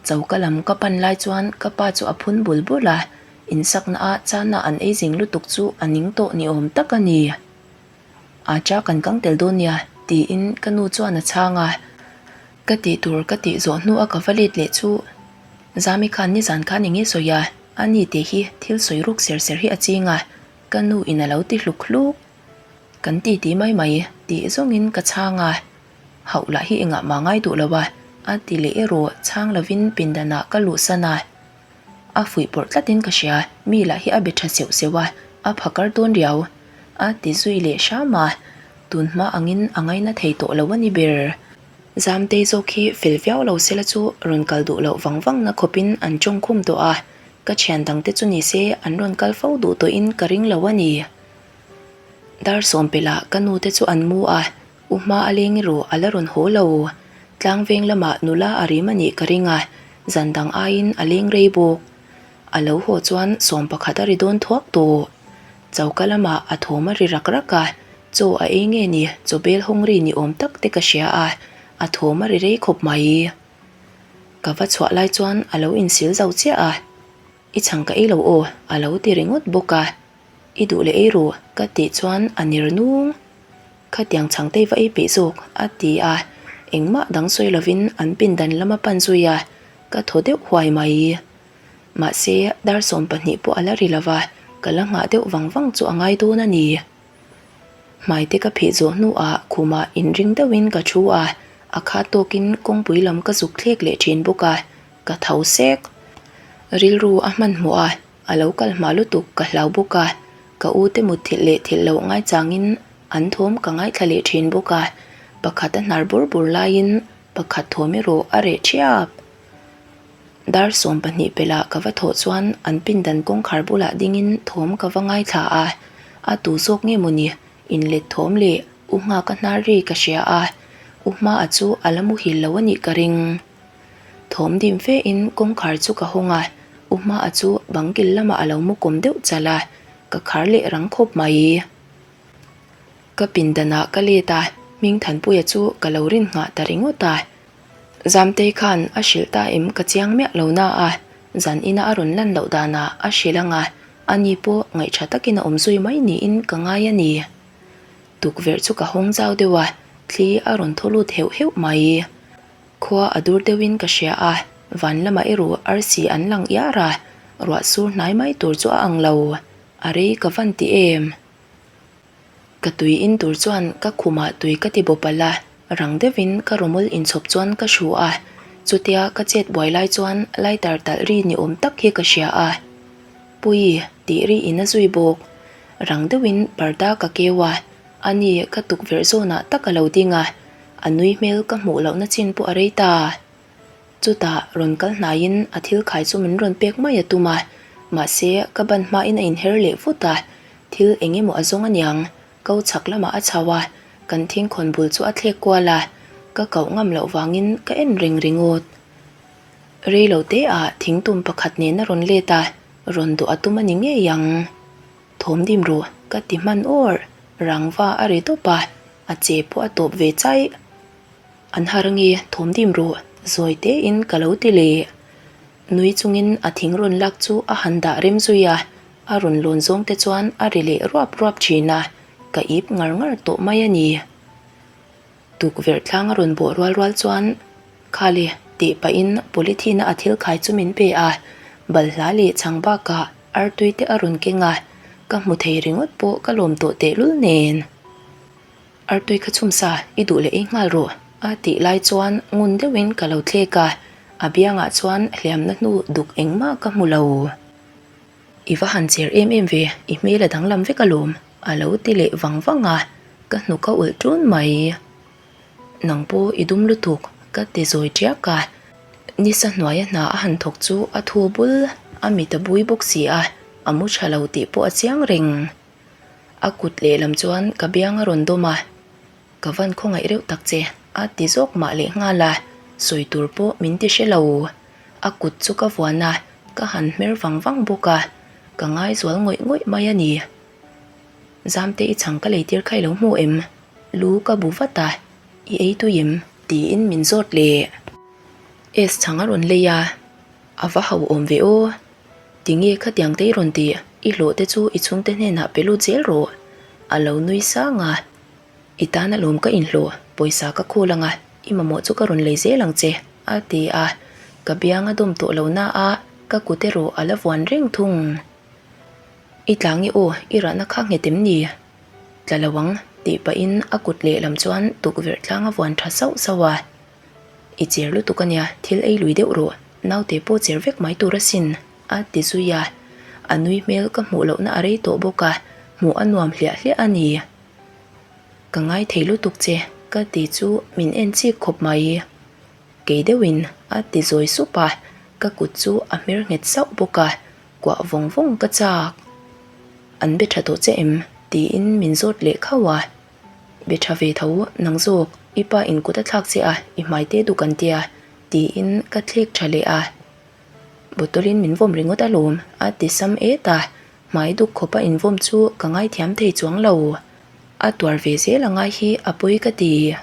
Choka lam ka pan lai chuan ka pa chu a phun bul bul a, Insakna ah chana an ei zing lutuk chu a ning tawh ni awm tak a ni. Acha kan kang tel dawn nia, tiin ka nu chuan a chhang a. Ka tih tur ka tih zawh hnu a ka va let leh chu Zami khan nizan khan eng nge sawi a, a ni tih hi thil sawi ruk ser ser hi a ching a, ka nu in a lo ti hluk hluk. Kan ti ti mai mai tih zawngin ka chhang a, hauh lah hi engah mah ngai duh lo a, a ti leh erawh chhang lovin pindanah ka luhsan a. A fuih pawrh tlatin ka hria, mi lah hi a be tha seuh seuh a, a phakar dawn riau. A ti zui leh hram a, tun hma angin a ngaina thei tawh lo a ni ber. Zamtei zawk hi fel viau lo sela chu rawn kal duh loh vang vang na khawpin an tawng khum tawh a, ka thian dangte chu ni se an rawn kal fo duh tawhin ka ring lo a ni. Dar sawmpelh ah ka nu te chu an mu a, U hma a leng erawh a la rawn haw lo. Tlangveng lamah nula a rim a nih ka ring a. Zan dang aiin a leng rei bawk. A lo haw chuan 11 a ri dawn thuak tawh. Choka lamah a thawm a ri rak rak a, chaw a ei nge ni, chaw bel hawng ri ni awm tak te ka hria a, a thawm a ri rei khawp mai. Ka va chhuah lai chuan a lo insil zo chiah a, I chhang ka ei lo aw, a lo ti ringawt bawk a. I duh leh ei ru, ka tih chuan a ner nung. Khatiang chhang te va ei peih zawk, a ti a. Engmah dang sawi lovin an pindan lama pan zui a, ka thaw deuh huai mai. Mahse, dar 12 pawh a la ri lova, ka la nghah deuh vang vang chu a ngai dawn a ni. Hmai te ka phih zawh hnuah khumah inring deuhin ka thu a, a khat tawkin kawngpui lam ka zuk thlek leh thin bawk a, ka tho sek. Rilru a hmanhmawh a, a lo kal hma lutuk ka hlau bawk a, ka u te mut thilh leh thilh loh ngaichangin an thawm ka ngaithla leh thin bawk a, pakhat a hnar bur bur laiin pakhat thawm erawh a reh thiap. Dar 12 pelh ah ka va thawh chuan an pindan kawngkhar bulah dingin thawm ka va ngaithla a, a tu zawk nge mawni inlet thawm leh u nghak a hnar ri ka hria a, u hma-a chu a la muhil lo a nih ka ring. Thawm dim fe in kawngkhar chu ka hawng a, u hma-a chu bang kil lamah a lo mu kawm deuh chal a, ka khar leh rang khawp mai. Ka pindanah ka let a, Hmingthanpuia chu ka lo rin nghah ta ringawt a. Zamtei khan a hrilh ta em ka chiang miah lo na a, zan ina a rawn lan loh danah a hrilh ang a, ani pawh ngaihṭha takin a awm zui mai niin ka ngai a ni. Tukverh chu ka hawng zau deuh a, thli a rawn thaw lut heuh heuh mai. Khua a dur deuhin ka hria a, van lamah erawh arsi an lang iar a, ruah sur hnai mai tur chu a ang lo, a rei ka van ti em? Ka tui in tur chuan ka khumah tui ka ti bawp alh a, rang deuhin ka rawmawl inchhawp chuan ka hru a, chutia ka chet buai lai chuan lighter talh ri ni awm tak hi ka hria a. Pui tih ri in a zui bawk. Rang deuhin parda ka keu a, ani ka tukverh zawnah tak a lo ding a, a nui hmel ka hmuh lohna chin pawh a rei ta. Chutah rawn kal hnaiin a thil khai chu min rawn pek mai a tum a, mahse ka ban hmain a inher leh vut a, thil eng emaw a zawng aniang, ko chhak lamah a chho a, kan thingkhawn bul chu a thlek kual a, ka koh ngam loh vangin ka en reng ringawt. Rei lo te ah thingtum pakhat nen a rawn let a, rawn dawh a tum a ni ngei ang. Thawm dim ru, ka ti hman awr, rangva a ri tawp a, a che pawh a tawp ve chaih. An har ange, thawm dim ru, zawi tein ka lo ti leh. Nui chungin a thing rawn lak chu a han dah rem zui a, a rawn lawn zawng te chuan a ri leh ruap ruap thin a, ka ip ngar ngar tawh mai a ni. Tukverh tlang a rawn bawh rual rual chuan, Khale, tih pahin polythene-a a thil khai chu min pe a, balhla leh chhang bakah artui te a rawn keng a, ka hmu thei ringawt pawh ka lawm tawh tehlul nen. Artui kha chhum sa, i duh leh ei nghal rawh, a tih lai chuan ngun deuhin ka lo thlek a, a biangah chuan hliamna hnu duk engmah ka hmu lo. I va han cher em em ve, i hmel a danglam vek alawm, a lo ti leh vang vang a, ka hnuk a ulh ṭun mai. Nang pawh i dum lutuk, ka ti zawi ṭiak a, nisa hnuaia hna a han thawk chu a thu bul, a mit a bui bawk si a, a mu ṭha lo tih pawh a chiang reng. A kut lehlam chuan ka biang a rawn dawm a, Ka van khawngaih reuh tak che, a ti zawk mah leh nghal a, sawi tur pawh min ti hre lo. A kut chu ka vuan a, ka han hmer vang vang bawk a, ka ngaizual ngawih ngawih mai a ni. Zamte i chhang ka lei tir kha i lo hmu em? Lu ka bu vat a, I ei tui em? Tiin min zawt leh. S chhang a rawn lei a, A va hau awm ve aw. Tinge khatiang te i rawn tih? I hlawh te chu i chhungte hnenah pe lut zel rawh. A lo nui sang a. I tan alawm ka inhlawh, pawisa ka khawl anga i mamawh chu ka rawn lei zel ang che, a ti a. Ka biang a dawm tawh lo na a, ka kut erawh a la vuan reng thung. I tlang i aw, i rahna kha nghet em ni? Tla lo ang, tih pahin a kut lehlam chuan tukverh tlang a vuan tha sauh sauh a. I cher lutuk ania, thil ei lui deuh rawh, naute pawh cher vek mai tur asin, a ti zui a. A nui hmel ka hmuh lohna a rei tawh bawk a, hmuh a nuam hliah hliah a ni. Ka ngai thei lutuk che, ka ti chu min en chik khawp mai. Kei deuhin a ti zawi sup a, ka kut chu a hmer nghet sauh bawk a, kuah vawng vawng ka chak. An be tha tawh che em? tiin min zawt leh khauh a. Be tha ve tho, nang zawk, i pa in kut a thlak che a, i hmai te duk an tia, tiin ka thlek tha leh a. Bottle in min vawm ringawt alawm, a ti sam et a. Hmai duk khawpa invawm chu ka ngaithiam thei chuang lo. A tuar ve zel a ngai hi a pawi ka ti.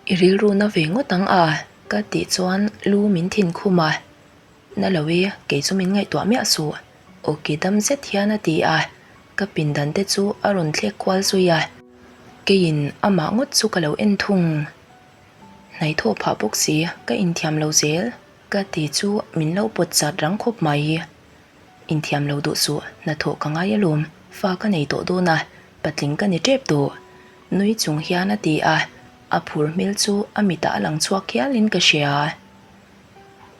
I rilru na ve ngawt ang a, ka tih chuan lu min thin khum a. Na lo e, kei chu min ngaihtuah miah suh, awki dam zet hian a ti a. Ka pindan te chu a rawn thlek kual zui a. Keiin amah ngawt chu ka lo en thung. Hnaithawh phah bawk si, ka inthiam lo zel, ka ti chu min lo pawt chat rang khawp mai. Inthiam lo duh suh, hnathawh ka ngai alawm, fa ka nei tawh dawn a, patling ka ni tep tawh. Nui chung hian a ti a, a phur hmel chu a mitah a lang chhuak hialin ka hria.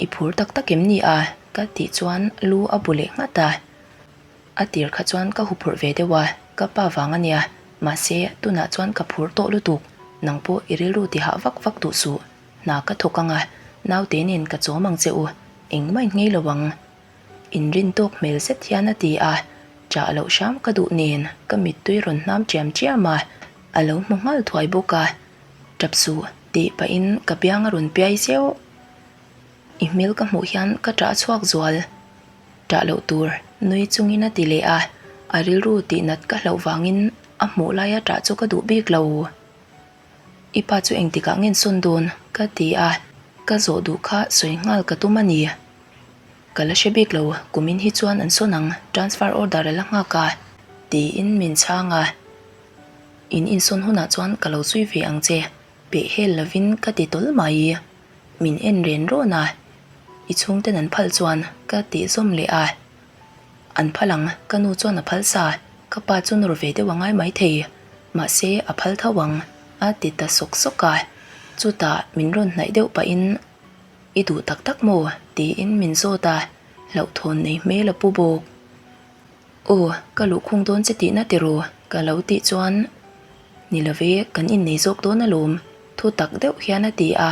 I phur tak tak em ni a? ka tih chuan lu a bu leh nghat a. A tir kha chuan ka huphurh ve deuh a, ka pa vang a nia, mahse tunah chuan ka phur tawh lutuk, nang pawh i rilru ti hah vak vak duh suh, hna ka thawk ang a, naute nen ka chawm ang che u, engmah in nghei lo ang. Inrin tawk hmel zet hian a ti a, chah loh hram ka duh nen ka mittui rawn hnam chiam chiam a, a lo hmu nghal thuai bawk a, tap suh tih pahin ka biang a rawn piai zeuh. I hmel ka hmuh hian ka ṭah chhuak zual. Ṭah loh tur nui chungin a ti leh a, a rilru tihnat ka hlauh vangin a hmuh laia ṭah chu ka duh bik lo. I pa chu engtikah ngen sawn dawn? ka ti a, ka zawh duh kha sawi nghal ka tum a ni. Ka la hre bik lo, kumin hi chuan an sawn ang, transfer order a la nghak a, tiin min chhang a. In insawn hunah chuan ka lo zui ve ang che, peh hel lovin ka ti tawl mai. Min en ren rawn a, i chhungten an phal chuan ka tih zawm leh a. An phal ang, ka nu chuan a phal sa, ka pa chu nawr ve deuh a ngai maithei, mahse a phal tho ang, a ti ta sawk sawk a. Chutah min rawn hnaih deuh pahin, I duh tak tak maw? tiin min zawt a, hlauhthawn nei hmel a pu bawk. Aw, ka luhkhung dawn che tihna tiraw? ka lo tih chuan, Ni love, kan innei zawk dawn alawm, thu tak deuh hian a ti a,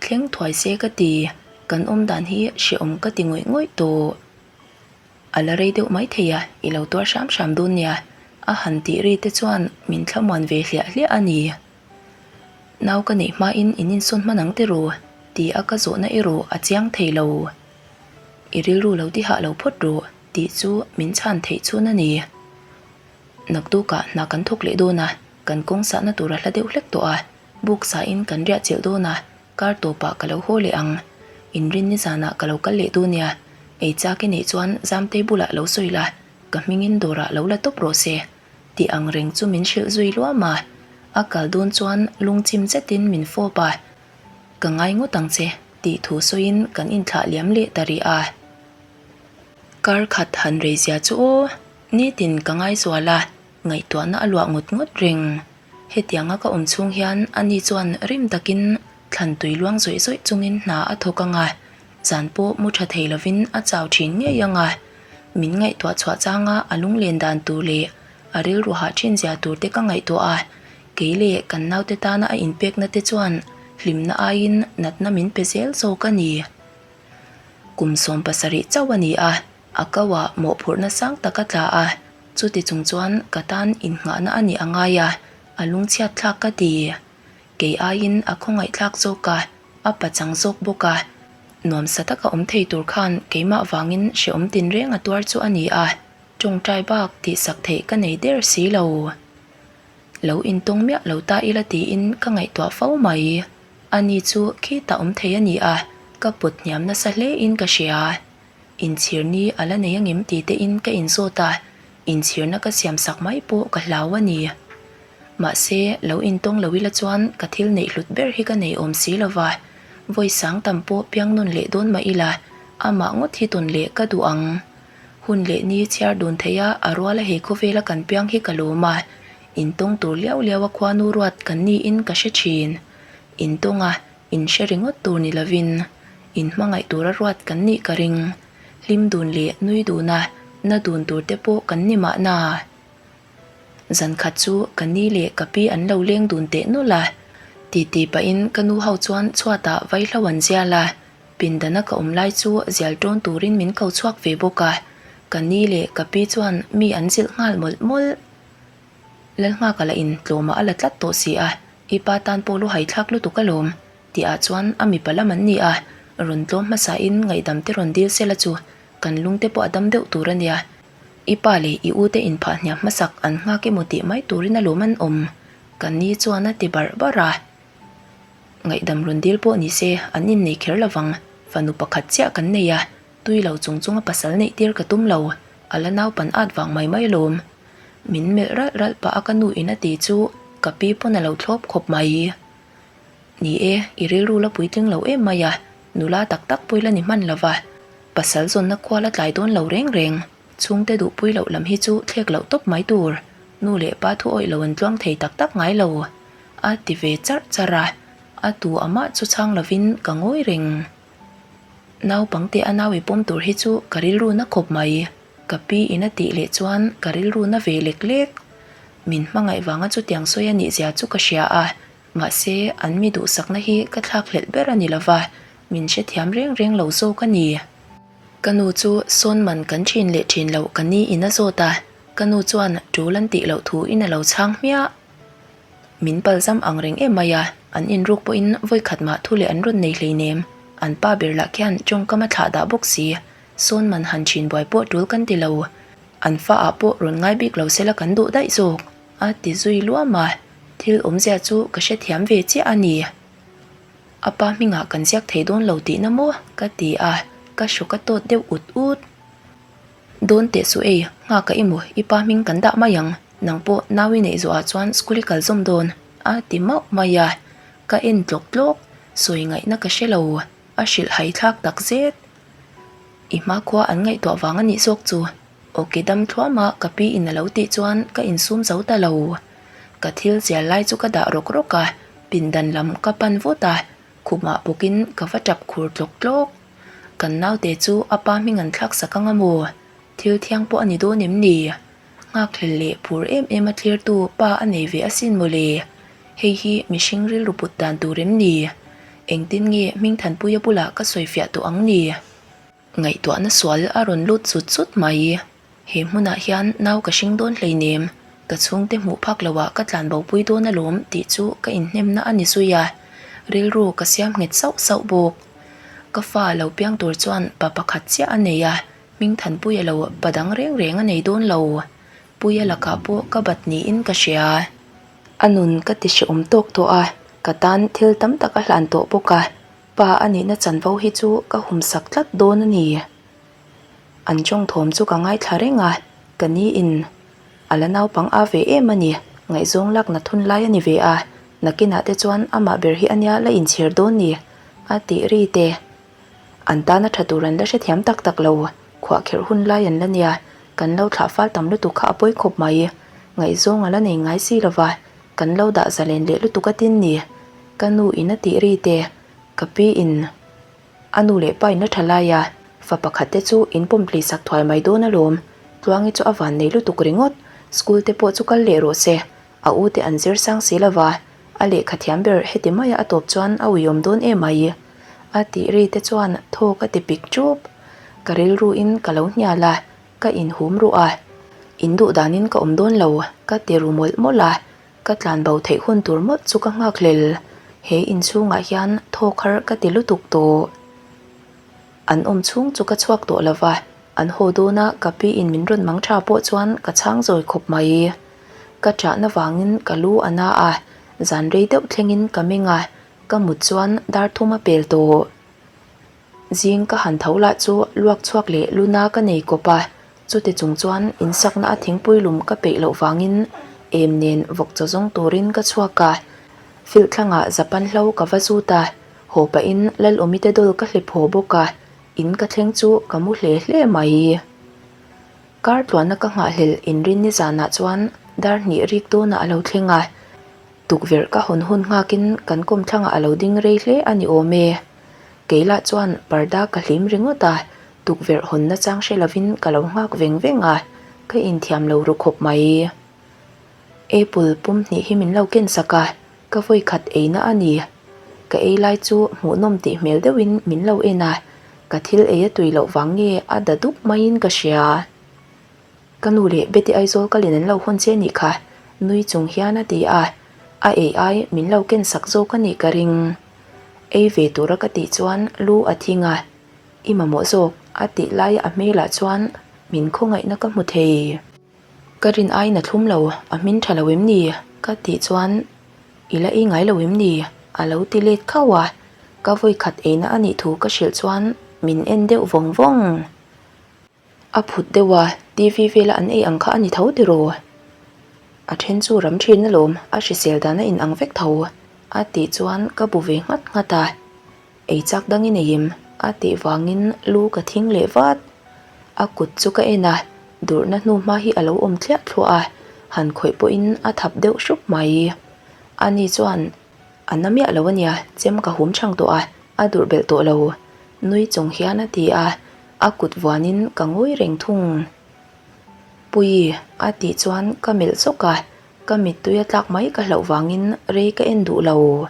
thleng thuai se ka ti, kan awm dan hi hrehawm ka ti ngawih ngawih tawh. A la rei deuh mai thei a, i lo tuar hram hram dawn nia, a han tih ri te chuan min thlamuan ve hliah hliah a ni. Nau ka neih hmain in insawn hman ang tiraw? ti a ka zawhna erawh a chiang thei lo. I rilru lo ti hah lo phawt rawh tih chu min chhan theih chhun a ni. Naktukah hna kan thawk leh dawn a, kan kawng sahna tur a hla deuh hlek tawh a, buk sahin kan riah chilh dawn a, kar tawpah ka lo haw leh ang. Inrin nizanah ka lo kal leh dawn nia, ei chak i neih chuan Zamtei bulah lo sawi la, ka hmingin dawrah lo la tawp rawh se. Tih ang reng chu min hrilh zui luam a, a kal dawn chuan lungchim zetin min fawp a, Ka ngai ngawt ang che tih thu sawiin kan inthlah liam leh ta rih a. Kar khat han rei zia chu aw, nitin ka ngai zual a, ngaihtuahna a luah ngawt ngawt reng. Hetianga ka awm chhung hian ani chuan rim takin thlan tui luang zawih zawih chungin hna a thawk ang a, zan pawh mu tha thei lovin a chau thin ngei ang a. Min ngaihtuah chhuah changa a lunglen dan tur leh a rilru hah thin zia tur te ka ngaihtuah a, kei leh kan naute tana a inpekna te chuan hlimna aiin natna min pe zel zawk a ni. Kum 70 chauh a ni a, a kauah mawhphurhna sang tak a tla a, chuti chung chuan ka tan innghahna a nih a ngai a, a lungchhiat thlak ka ti. Kei aiin a khawngaihthlak zawk a, a pachang zawk bawk a. Nuamsa taka awm thei tur khan keimah vangin hrehawm tinreng a tuar chu a ni a, tawngtai bak tihsak theih ka nei der si lo. Lo intawng miah lo ta ila tiin ka ngaihtuah fo mai. Ani chu khitah awm thei a ni a, ka pawt hniam nasa hle in ka hria. Inchhir ni a la nei angem ti te in ka inzawt a, inchhirna ka siam sak mai pawh ka hlau a ni. Mahse, lo intawng lo ila chuan ka thil neih hlut ber hi ka nei awm si lova, vawi sang tam pawh piang nawn leh dawn mah ila, amah ngawt hi tawn leh ka duh ang. Hun leh ni chhiar dun theih a, a ruala he khawvela kan piang hi ka lawm a, intawng tur liau liau a khuanu ruat kan niin ka hre thin. Intawng a, in hre ringawt tur ni lovin, in hmangaih tura ruat kan nih ka ring. Hlim dun leh nui duna na dun tur te pawh kan ni mahna. Zan khat chu ka ni leh ka pi an lo leng dun teh nawlh a, titi pahin ka nu ho chuan chhuatah vaihlo an zial a, pindana ka awm lai chu zial tawn turin min ko chhuak ve bawk a, ka ni leh ka pi chuan mi an zilh nghal mawlh mawlh. Lalnghaka lah in tlawmah a la tlat tawh si a, i pa tan pawh lu haithlak lutuk alawm, tih ah chuan a mipa lam an ni a. rawn tlawm hmasain ngaihdam te rawn dil sela chu kan lungte pawh a dam deuh tur a nia. I pa leh i ute inphah hniam hmasak an nghak emaw tih mai turin alawm an awm. Ka ni chuan a ti barh barh a. Ngaihdam rawn dil pawh ni se an innei kher lovang, fanu pakhat chiah kan nei a, tui lo chung chunga pasal neih tir ka tum lo, a la naupan at vang mai mai alawm. Min melh ralh ralh pah a ka nu in a ti chu ka pi pawn a lo thlawp khawp mai. Ni e, i rilru la puitling lo em mai a, nula tak tak pawh i la ni hman lo va, pasal zawnna khua la tlai dawn lo reng reng, chhungte duhpui loh lam hi chu thlek loh tawp mai tur, nu leh pa thu awih lo an tluang thei tak tak ngai lo, a ti ve charh charh a, a tu amah chu chhang lovin ka ngawi reng. Naupangte a nau i pawm tur hi chu ka rilru na khawp mai. Ka pi in a tih leh chuan ka rilru na ve lek lek. Min hmangaih vanga chutiang sawi a nih zia chu ka hria a, mahse an mi duhsakna hi ka thlak hlelh ber a ni lova, min hrethiam reng reng lo zawk a ni. Ka nu chu sawn man kan thin leh thin loh ka ni in a zawt a, ka nu chuan tul an tih loh thu in a lo chhang hmiah. Min palzam ang reng em mai a, an inruk pawhin vawikhat mah thu leh an rawn nei hleinem, an pa ber lah khian tawngkam a thlah dah bawk si. Sawn man han thin buai pawh tul kan ti lo, an fa ah pawh rawn ngai bik lo sela kan duh daih zawk, a ti zui luam a, thil awmzia chu ka hrethiam ve chiah a ni. A pa hmingah kan ziak thei dawn lo tihna maw? ka ti a, ka hrawk a tawt deuh ut ut. Dawn teh suh ei, nghak a i maw, i pa hming kan dah mai ang, nang pawh nau i neih zawhah chuan school i kal zawm dawn, a ti mauh mai a, ka en tlawk tlawk, sawi ngaihna ka hre lo, a hrilh hai thlak tak zet. I hmakhua an ngaihtuah vang a nih zawk chu. Awki dam thluam a ka pi in a lo tih chuan ka insum zo ta lo. Ka thil zial lai chu ka dah rawk rawk a, pindan lam ka pan vut a, khumah bawkin ka va tap khur tlawk tlawk. Kan naute chu a pa hming an thlak sak anga maw? Thil thiang pawh a ni dawn em ni? Nghakhlel leh phur em em a thlirtu pa a nei ve asin mawle. Hei hi mihring rilru put dan tur em ni? Engtin nge Hmingthanpuia bulah ka sawifiah tawh ang ni? Ngaihtuahna sual a rawn lut zut zut mai. He hmunah hian nau ka hring dawn hleinem, ka chhungte hmuh phak loah ka tlan bopui dawn alawm tih chu ka inhnemna a ni zui a, rilru ka siam nghet sauh sauh bawk. Ka fa lo piang tur chuan pa pakhat chiah a nei a, Hmingthanpuia lo pa dang reng reng a nei dawn lo. Puia lakah pawh ka bat niin ka hria. A nun ka ti hrehawm tawk tawh a, ka tan thil tam tak a hlan tawh bawk a, pa a nihna chanvo hi chu ka humsak tlat dawn a ni. An tawng thawm chu ka ngaithla reng a, ka ni in a la naupang a ve em a ni, ngaihzawng lak na thun lai a ni ve a, nakinah te chuan amah ber hi a nia la inchhir dawn ni, a tih ri te. An tana tha tur an la hrethiam tak tak lo, khuahkherh hun lai an la nia, kan lo thlah fal tam lutuk kha a pawi khawp mai. Ngaihzawng a la nei ngai si lova, kan lo dah zalen leh lutuk a tin ni. Ka nu in a tih ri te, ka pi in a nu leh pa in a tha lai a, fa pakhat te chu in pawm tli sak thuai mai dawn alawm. Tluangi chu a van nei lutuk ringawt, school te pawh chu kal leh rawh se, A u te an zir sang si lova, a lehkha thiam ber heti maia a tawp chuan a uiawm dawn em mai. A tih ri te chuan thaw ka ti pik chup. Ka rilruin ka lo hnial a, ka inhum ruh a. In duh danin ka awm dawn lo, ka ti ru mawlh mawlh a. Ka tlan bo theih hun tur mawlh chu ka nghak hlel. He inchhungah hian thawk har ka ti lutuk tawh. An awm chhung chu ka chhuak tawh lova, an haw dawna ka pi in min rawn mang tha pawh chuan ka chhang zawi khawp mai. Ka ṭahna vangin ka lu a na a, zan rei deuh thlengin ka meng a, ka mut chuan dar thum a pel tawh. Zing ka han tho lah chu luak chhuak leh lu na ka nei kawp a, chuti chung chuan insakna a thingpui lum ka peih loh vangin em nen vawk chaw zawng turin ka chhuak a, filh thlangah Japan hlo ka va zut a, haw pahin Lalawmi te dawl ka hlep haw bawk a, in ka thleng chu ka mu hle hle mai. Kar tluanna ka nghahhlelh inrin nizanah chuan dar hnih rik dawnah a lo thleng a, tukverh ka hawn hun nghakin kan kawmthlangah a lo ding rei hle a ni awm e. Kei lah chuan parda ka hlim ringawt a, tukverh hawnna chang hre lovin ka lo nghak veng veng a, ka inthiam lo ru khawp mai. Apple pum hnih hi min lo ken sak a, ka vawi khat eina a ni. Ka ei lai chu hmuhnawm tih hmel deuhin min lo en a, ka thil ei a tui loh vang nge a da dup maiin ka hria. Ka nu leh Betty Aizawl kalin an lo hawn che nih kha, nui chung hian a ti a, a ei ai min lo ken sak zawk a nih ka ring. Ei ve tura ka tih chuan lu a thing a, I mamawh zawk a tih laia a hmelah chuan min khawngaihna ka hmu thei. Ka rin aiin a thlum lo, a hmin tha lo em ni? Ka tih chuan I la ei ngai lo em ni? A lo ti let khauh a, ka vawi khat eina a nih thu ka hrilh chuan min en deuh vawng vawng. A phut deuh a, TV vela an ei ang kha a ni tho tiraw? A then chu ram thin alawm, a hrisel dan a inang vek tho a tih chuan ka bu ve nghat nghat a. Ei chak dang i nei em? A tih vangin lu ka thing leh vat. A kut chu ka en a, durhna hnu hma hi a lo awm thliah thluah a, han khawih pawhin a thap deuh hrup mai. Ani chuan, A na miah lo ania, chem ka hum chhang tawh a, a durh belh tawh lo. Nui chung hian a ti a, a kut vuanin ka ngawi reng thung. Puii, a tih chuan ka melh zawk a, ka mittui a tlak mai ka hlauh vangin rei ka en duh lo.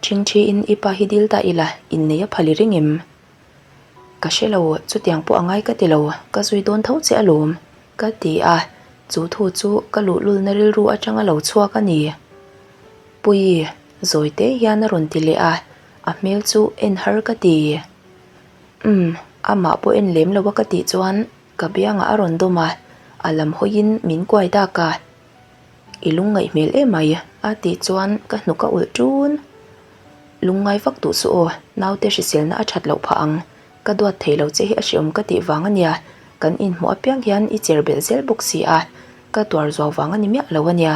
Ṭhingṭhiin i pa hi dil ta ila, innei a phal i ring em? Ka hre lo, chutiang pawh a ngai ka ti lo, ka zui dawn tho che alawm, ka ti a, chu thu chu ka luhlulna rilru aṭanga lo chhuak a ni. Puii, zawi te hian a rawn ti leh a, a hmel chu en har ka ti. Umm, amah pawh en lem lo a ka tih chuan ka biangah a rawn dawm a, a lam hawiin min kuai dak a. I lungngaih hmel em mai a tih chuan ka hnuk a ulh ṭun. Lungngai vak duh suh aw, naute hriselna a ṭhat loh phah ang. Ka duat thei lo che hi a hreawm ka tih vang a nia, kan inhmuh apiang hian i cher belh zel bawk si a, ka tuar zuau vang a ni miah lo a nia.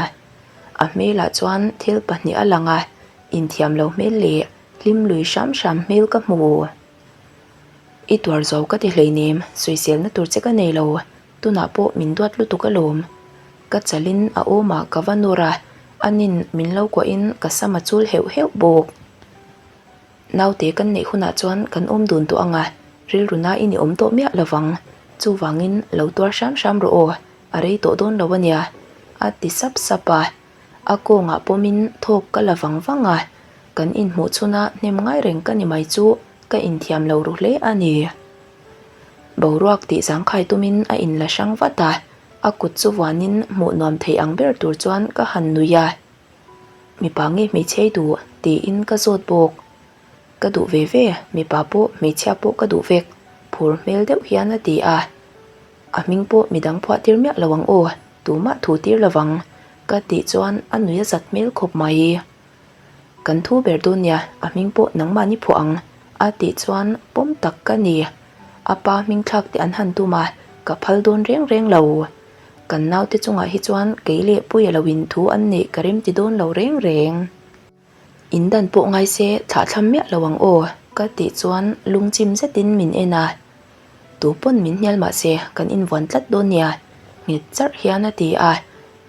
A hmelah chuan thil pahnih a lang a, inthiam lo hmel leh hlim lui hram hram hmel ka hmu. I tuar zuau ka ti hleinem, sawiselna tur che ka nei lo, Tunah pawh min duat lutuk alawm. Ka chalin a awmah ka va nawr a, anin min lo kuahin ka sam a chul heuh heuh bawk. Naute kan neih hunah chuan kan awm dun tawh ang a, rilru nain i awm tawh miah lovang. Chuvangin lo tuar hram hram rawh aw, a rei tawh dawn lo ania, a ti sap sap a. A kawngah pawmin thawk ka la vang vang a, kan inhmuh chhuna hnem ngai reng ka ni mai chu ka inthiam lo ru hle a ni. Boruak tih zangkhai tumin a inla hrang vat a, a kut chu vuanin hmuh nuam thei ang ber tur chuan ka han nui a. Mipa nge hmeichhia i duh? tiin ka zawt bawk. Ka duh ve ve, mipa pawh hmeichhia pawh ka duh vek, phur hmel deuh hian a ti a. A hming pawh midang phuah tir miah lo ang aw, tumah thu tir lovang, ka tih chuan a nui a zat hmel khawp mai. Kan thu ber dawn nia, a hming pawh nangmahni phuah ang, a tih chuan pawm tak ka ni. A pa hming thlak te an han tum a, ka phal dawn reng reng lo. Kan naute chungah hi chuan kei leh Puia lo in thu an neih ka remti dawn lo reng reng. In dan pawh ngai se thlahthlam miah lo ang aw, ka tih chuan lungchim zetin min en a. Tu pawn min hnial mah se kan invuan tlat dawn nia, nghet charh hian a ti a.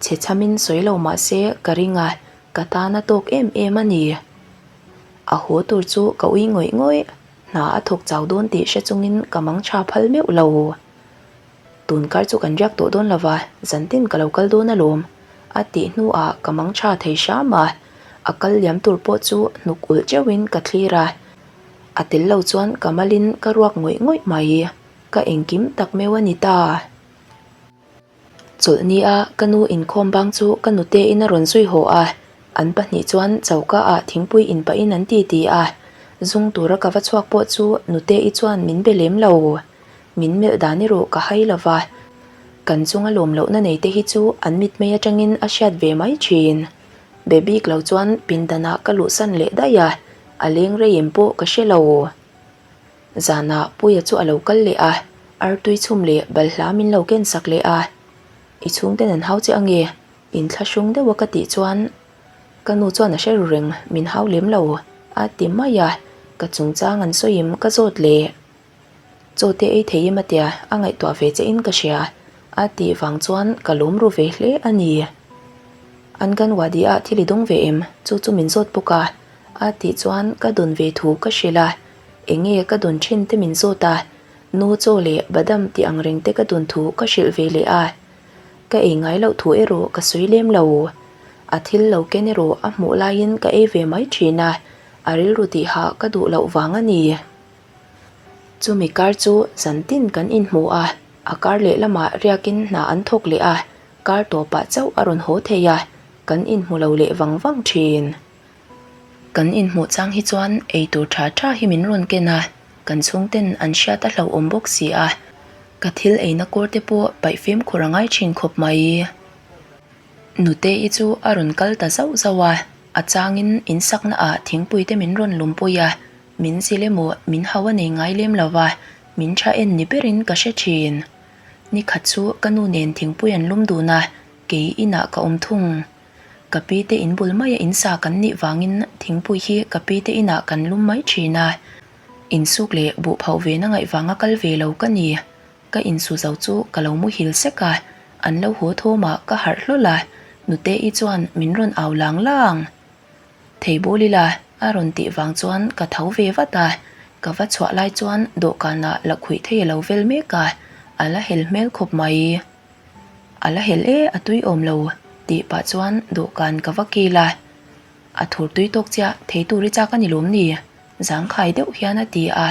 Chhe chhamin sawi lo mah se ka ring a, Ka tan a tawk em em a ni. A haw tur chu ka ui ngawih ngawih, hna a thawk chau dawn tih hre chungin ka mang tha phal meuh lo. Tun kar chu kan riak tawh dawn lova, zantin ka lo kal dawn alawm, a tih hnuah ka mang tha thei hram a, a kal liam tur pawh chu hnuk ulh teuhin ka thlir a, a tel lo chuan ka malin ka ruak ngawih ngawih mai, ka engkim tak meuh a ni ta. Chawlhni a ka nu inkhawm bang chu ka nute in a rawn zui haw a, an pahnih chuan choka ah thingpui in pahin an ti ti a, zung tura ka va chhuak pawh chu nute i chuan min be lem lo. Min melh dan erawh ka hai lo va, kan chunga lawm lohna nei te hi chu an mitmei atangin a hriat ve mai thin. Be bik lo chuan pindanah ka luhsan leh daih a, a leng rei em pawh ka hre lo. Zanah Puia chu a lo kal leh a, artui chhum leh balhla min lo ken sak leh a. I chhungten an hau che ange, inthlahrung deuh a ka tih chuan ka nu chuan a hre ru reng, min hau lem lo a ti mai a, ka chungchang an sawiim ka zawt leh. Chaw te ei thei em a tia, a ngaihtuah ve che in ka hria a tih vang chuan ka lawm ru ve hle a ni. Anganwadi ah thil i dawng ve em? Chu chu min zawt bawk a. A tih chuan ka dawn ve thu ka hrilh a, enge ka dawn thin te min zawt a, nu chaw leh badam tih ang reng te ka dawn thu ka hrilh ve leh a. Ka ei ngai loh thu erawh ka sawi lem lo. A thil lo ken erawh a hmuh laiin ka ei ve mai thin a, a rilru tihah ka duh loh vang a ni. Chumi kar chu zantin kan inhmu a, a kar lehlamah riakin hna an thawk leh a, kar tawpah chauh a rawn haw thei a, kan inhmu lo leh vang vang thin. Kan inhmuh chang hi chuan eitur tha tha hi min rawn ken a, kan chhungten an hriat a hlauhawm bawk si a, ka thil eina kawr te pawh paih fimkhur a ngai thin khawp mai. Nute-i chu a rawn kal ta zauh zauh a, a changin insakna ah thingpui te min rawn lumpui a, min zil emaw min hau a nei ngai lem lo va, min tha en ni berin ka hre thin. Ni khat chu ka nu nen thingpui an lum dun a, kei inah ka awm thung. Ka pi te in bul maia in sa kan nih vangin thingpui hi ka pi te inah kan lum mai thin a, insuk leh buhphauh ve na ngaih vanga kal ve lo ka ni. Ka insu zo chu ka lo muhil sek a, an lo haw thawmah ka harh hlawl a, Nute-i chuan min rawn au lang lang. Thei bul ila a rawn tih vang chuan ka tho ve vat a, ka va chhuah lai chuan dawhkanah lakhuih thei a lo vel mek a, a la hel hmel khawp mai. A la hel e, a tui awm lo tih pah chuan dawhkan ka va kil a, a thur tui tawk chiah thei tur i chak a ni lawm ni? Zangkhai deuh hian a ti a,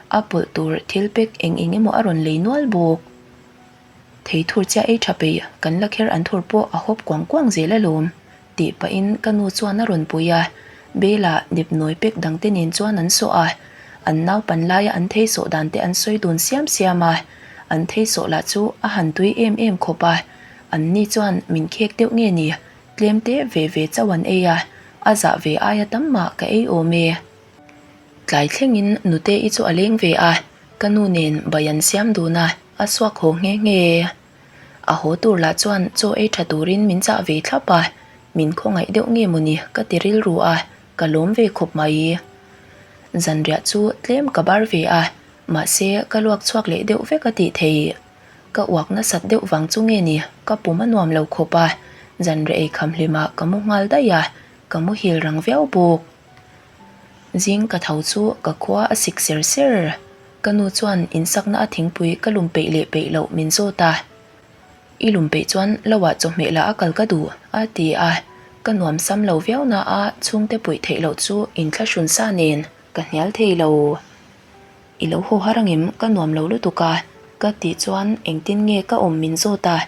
a pawlh tur thil pek eng eng emaw a rawn lei nual bawk. Thei thur chiah ei tha peih kan la kher an thur pawh a hawp kuang kuang zel alawm tih pahin ka nu chuan a rawn pui a, Bela dipnawi pek dangte nen chuan an sawh a, an naupan laia an thei sawh dan te an sawi dun siam siam a, an thei sawh lah chu a han tui em em khawp a, an ni chuan min khek deuh nge ni, tlem te ve ve chauh an ei a, a zah ve aia tam mah ka ei awm e. Tlai thlengin Nute-i chu a leng ve a, ka nu nen bai an siam dun a, a suak haw nghe nghe. A haw tur lah chuan chaw ei tha turin min chah ve thlap a, min khawngaih deuh nge mawni ka ti rilru a, ka lawm ve khawp mai. Zanriah chu tlem ka bar ve a, mahse ka luak chhuak leh deuh vek a tih thei. Ka uak nasat deuh vang chu nge ni ka pum a nuam lo khawp a, zanriah ei kham hlimah ka mu nghal daih a, ka muhil rang viau bawk. Zing ka tho chu ka khua a sik ser ser. Ka nu chuan insakna a thingpui ka lum peih leh peih loh min zawt a. I lum peih chuan lo ah chawhmeh lah a kal ka duh a ti a. Ka nuam sam lo viau na a chhungte puih theih loh chu inthlahrun sa nen ka hnial thei lo. I lo haw har angem ka nuam lo lutuk a ka tih chuan engtin nge ka awm min zawt a.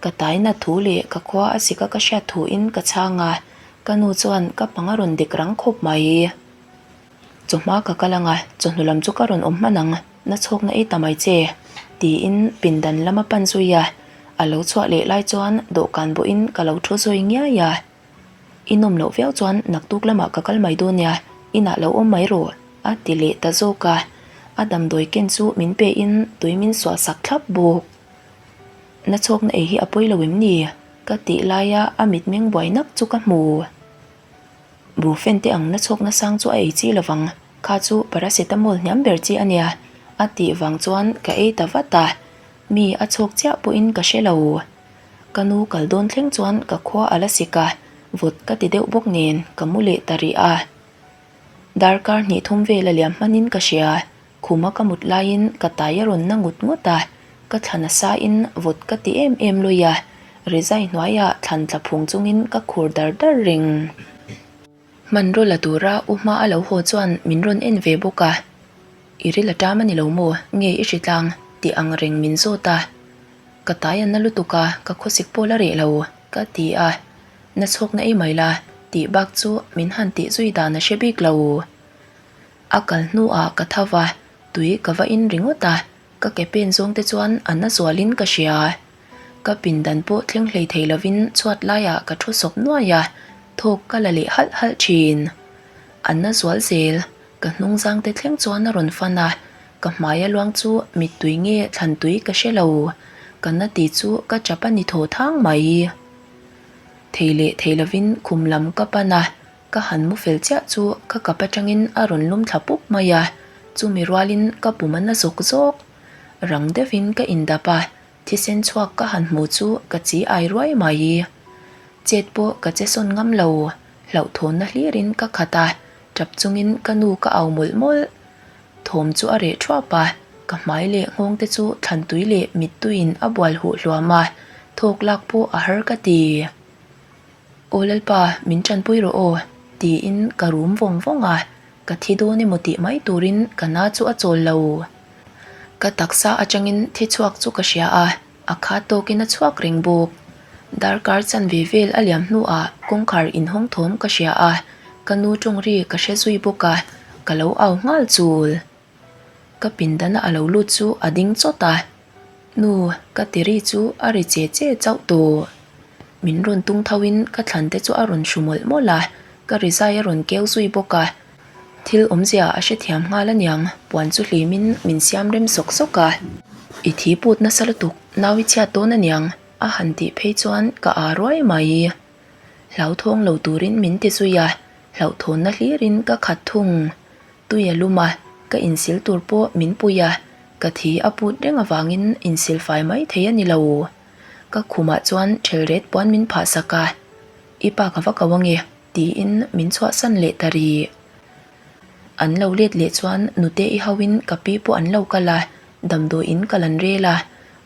Ka taina thu leh ka khua a sika ka hriat thu in ka chhang a, ka nu chuan ka pang a rawn dek rang khawp mai. Chawhma ka kal ang a, chawhnu lam chu ka rawn awm hman ang, na chhawkna ei ta mai che, tiin pindan lam a pan zui a, a lo chhuah leh lai chuan dawhkan bawhin ka lo thu zui ngiai a. I nawm loh viau chuan naktuk lamah ka kal mai dawn nia, inah lo awm mai rawh, a ti leh ta zawk a, a damdawi ken chu min pe in tui min suah sak thlap bawk. Na chhawkna ei hi a pawi lo em ni? Ka tih laia a mitmeng buai nak chu ka hmu. Brufen te ang na chhawkna sang chu a ei chi lovang, kha chu paracetamol hniam ber chi a nia, a tih vang chuan ka ei ta vat a, mi a chhawk chiah pawhin ka hre lo. Ka nu kal dawn thleng chuan ka khua a la sik a, vawt ka ti deuh bawk nen ka mu leh ta rih a. Darkar hnih thum vel a liam hmanin ka hria. Khuma ka mut laiin ka tai a rawn na ngut ngut a, ka thla nasa in vawt ka ti em em lui a, rizai hnuaiah thlan tla phung chungin ka khur dar dar reng. Hmanraw la tura u hma a lo haw chuan min rawn en ve bawk a, I ril a ṭam a ni lo maw? Nge i hri tlang? tih ang reng min zawt a. Ka tai a na lutuk a, ka khawsik pawh la reh lo, ka ti a. Na chhawkna ei mai la, tih bak chu min han tih zui dan a hre bik lo. A kal hnuah ka tho va, tui ka va in ringawt a, ka ke pen zawng te chuan a na zualin ka hria. Ka pindan pawh thleng hlei thei lovin chhuat laiah ka thu sawp nuai a, thawk ka la leh halh halh thin. A na zual zel, ka hnung zang te thleng chuan a rawn fan a, ka hmai a luang chu mittui nge thlan tui ka hre lo, ka na ti chu ka chap a ni thaw thang mai. Thei leh thei lovin khum lam ka pan a, Ka han mu fel chiah chu ka kap atangin a rawn lum thla pup mai a, chumi rualin ka pum a na zawk zawk. Rang deuhin ka indap a, thisen chhuak ka han hmu chu ka chi ai ruai mai. Chet pawh ka che sawn ngam lo, hlauhthawnna hlirin ka khat a, tap chungin ka nu ka au mawlh mawlh. Thawm chu a reh thuap a, ka hmai leh nghawng te chu thlantui leh mittuiin a bual huh hluam a, thawk lak pawh a har ka ti. Aw Lalpa, min tanpui rawh aw, tiin ka rum vawng vawng a, ka thi dawn emaw tih mai turin ka na chu a chawl lo. Ka taksa atangin thi chhuak chu ka hria a, a khat tawkin a chhuak reng bawk. Darkar chanve vel a liam hnuah kawngkhar inhawng thawm ka hria a, Ka nu tawng ri ka hre zui bawk a, ka lo au nghal chul. Ka pindana a lo lut chu a ding chawt a, Nu, ka ti ri chu a ri che che chauh tawh. Min rawn tung tho in ka thlan te chu a rawn hru mawlh mawlh a, ka rizai a rawn keu zui bawk a. Thil awmzia a hrethiam nghal aniang, puan chu hlim in min siam rem sawk sawk a. I thi put nasa lutuk, nau i chhiat dawn aniang, a han tih phei chuan ka aa ruai mai. Hlauthawng lo turin min ti zui a, hlauhthawnna hlirin ka khat thung. Tui a lum a, ka insil tur pawh min pui a, ka thi a put reng avangin insil fai mai thei a ni lo. Ka khumah chuan ṭhelret puan min phah sak a, I pa ka va ko ange tiin min chhuahsan leh ta rih. An lo let leh chuan nute i hauin ka pi pawh an lo kal a, damdawiin ka lan rel a,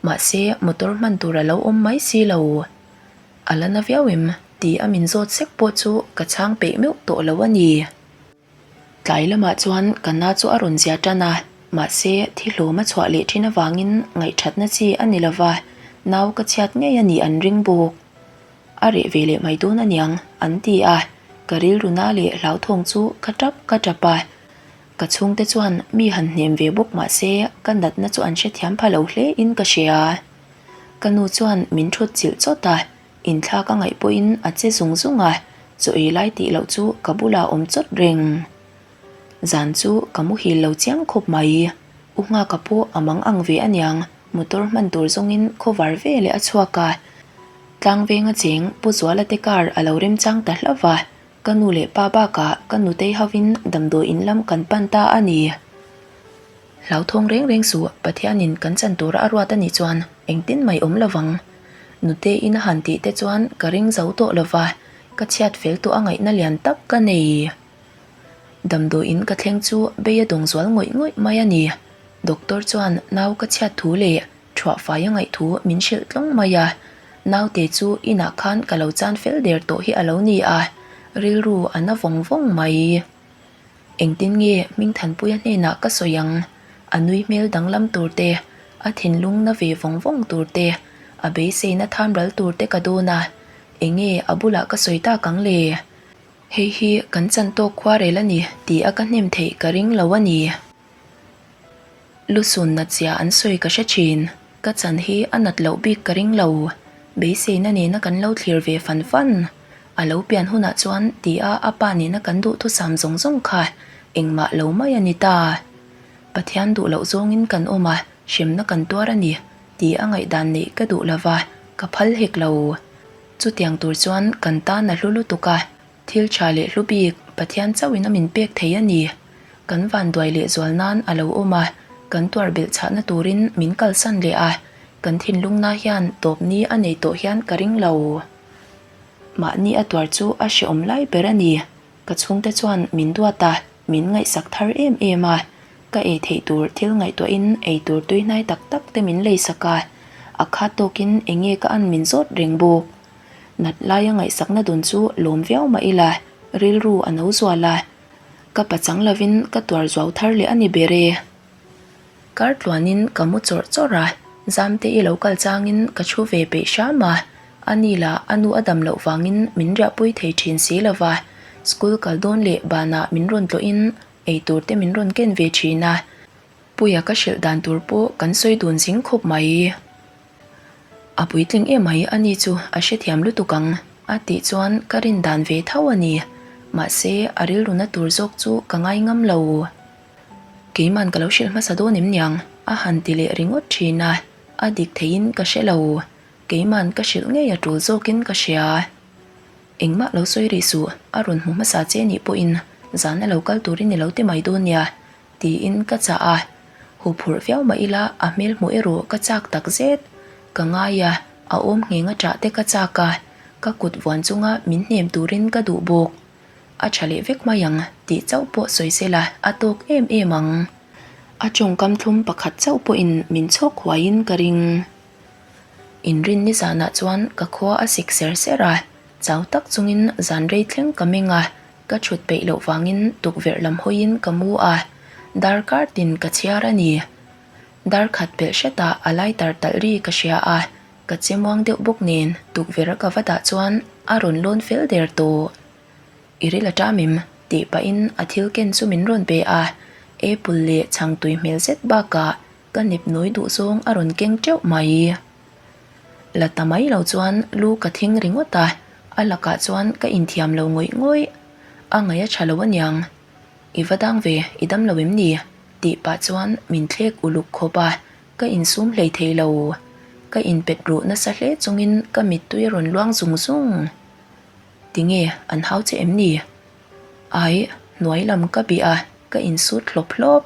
mahse motor hman tur a lo awm mai si lo. A la na viau em? Ti a min zawt sek pawh chu ka chhang peih meuh tawh lo a ni. Tlai lamah chuan ka na chu a rawn zia tan a, mahse thi hlawm a chhuah leh thin avangin ngaihthatna chi a ni lova, nau ka chhiat ngei a nih an ring bawk. A reh ve leh mai dawn aniang an ti a, ka rilru na leh hlauthawng chu ka tap ka tap a. Ka chhungte chuan mi han hnem ve bawk mahse ka natna chu an hrethiam pha lo hle in ka hria. Ka nu chuan min thut chilh chawt a, inthlak a ngaih pawhin a che zung zung a, chaw ei lai tih loh chu ka bulah awm chawt reng. Zan chu ka muhil lo chiang khawp mai. U Nghaka pawh a mang ang ve aniang, motor hman tur zawngin khawvar ve leh a chhuak a. Tlangvenga cheng Pu Zuala te car a lo remchang ta hlauh va, ka nu leh pa bakah ka nutei hovin damdawi in lam kan pan ta a ni. Hlauthawng reng reng suh, Pathianin kan chan tura a ruat a nih chuan engtin mai awm lovang. Nute in a han tih te chuan ka ring zo tawh lova, ka chhiat fel tawh a ngaihna lian tak ka nei. Damdawiin ka thleng chu bei a dawng zual ngawih ngawih mai a ni. Doctor chuan nau ka chhiat thu leh thuah fai a ngaih thu min hrilh tlawng mai a. Naute chu inah khan ka lo chan fel der tawh hi a lo ni a, rilru a na vawng vawng mai. Engtin nge Hmingthanpuia hnenah ka sawi ang? A nui hmel danglam tur te, a thinlung na ve vawng vawng tur te, a beiseina thamral tur te ka dawn a, enge a bulah ka sawi tak ang le? Hei hi kan chan tawk khuarel a ni tih a ka hnem theih ka ring lo a ni. Lusun natzia an sawi ka hre thin. Ka chan hi a nat loh bik ka ring lo. Beiseina nena kan lo thlir ve fan fan. A lo pian hunah chuan ti a a pa nena kan duhthusam zawng zawng kha engmah lo mai a ni ta. Pathian duh loh zawngin kan awm a, hremna kan tuar a ni ti a ngaihdan neih ka duh lova, ka phal hek lo. Chutiang tur chuan kan tan a hlu lutuk a, thil tha leh hlu bik Pathian chauhin a min pek thei a ni. Kan vanduai leh zual nan a lo awm a, kan tuar belh chhahna turin min kalsan leh a, kan thinlungna hian tawp ni a nei tawh hian ka ring lo. Mahni a tuar chu a hrehawm lai ber a ni. Ka chhungte chuan min duat a, min ngaihsak thar em em a. Ka ei theih tur thil ngaihtuahin ei tur tui hnai tak tak te min lei sak a, a khat tawkin eng nge ka an min zawt reng bawk. Nat laia ngaihsakna dun chu lawm viau mah ila, rilru a no zual a. Ka pachang lovin ka tuar zuau thar leh a ni ber e. Kar tluanin ka mu chawrh chawrh a, Zamte i lo kal changin ka thu ve peih hram a, a ni lah a nu a dam loh vangin min riahpui thei thin si lo va, school kal dawn leh banah min rawn tlawhin ei tur te min rawn ken ve thin a, Puia ka hrilh dan tur pawh kan sawi dun zing khawp mai. A puitling em mai a ni chu a hrethiam lutuk ang a tih chuan ka rin dan ve tho a ni, mahse a rilru na tur zawk chu ka ngai ngam lo. Keiman ka lo hrilh hmasa dawn em niang? A han ti leh ringawt thin a, a dik theiin ka hre lo. Keiman ka hrilh ngei a tul zawkin ka hria. Engmah lo sawi rih suh, a rawn hmu hmasa che nih pawhin zan a lo kal turin i lo ti mai dawn nia, tiin ka chah a. Huphurh viau mah ila a hmel hmuh erawh ka chak tak zet. Ka ngai a, a awm ngheng a ṭah te ka chak a, ka kut vuan chunga min hnem turin ka duh bawk. A tha leh vek mai ang tih chauh pawh sawi se la a tawk em em ang. A tawngkam thlum pakhat chauh pawhin min chhawk huaiin ka ring. Inrin ni zanah chuan ka khua a sik ser ser a, chau tak chungin zan rei thleng ka meng a, ka thut peih loh vangin tukverh lam hawiin ka mu a, darkar tin ka chhiar a ni. Dar khat pelh hretah a lighter talh ri ka hria a, Ka che muang deuh bawk nen tukverh a ka va dah chuan a rawn lawn fel der tawh. I ril a ṭam em? Tih pahin a thil ken chu min rawn pe a, apple leh chhang tui hmel zet bakah ka nep nawi duh zawng a rawn keng teuh mai. La ta mai lo chuan lu ka thing ringawt a, a lakah chuan ka inthiam lo ngawih ngawih. A ngaih a tha lo aniang. I va dang ve, i dam lo em ni? Tih pah chuan min thlek uluk khawp a, ka insum hlei thei lo. Ka inpet ruh nasa hle chungin ka mittui a rawn luang zung zung. Tinge an hau che em ni? Ai, hnuai lam ka bih a, ka insut hlawp hlawp.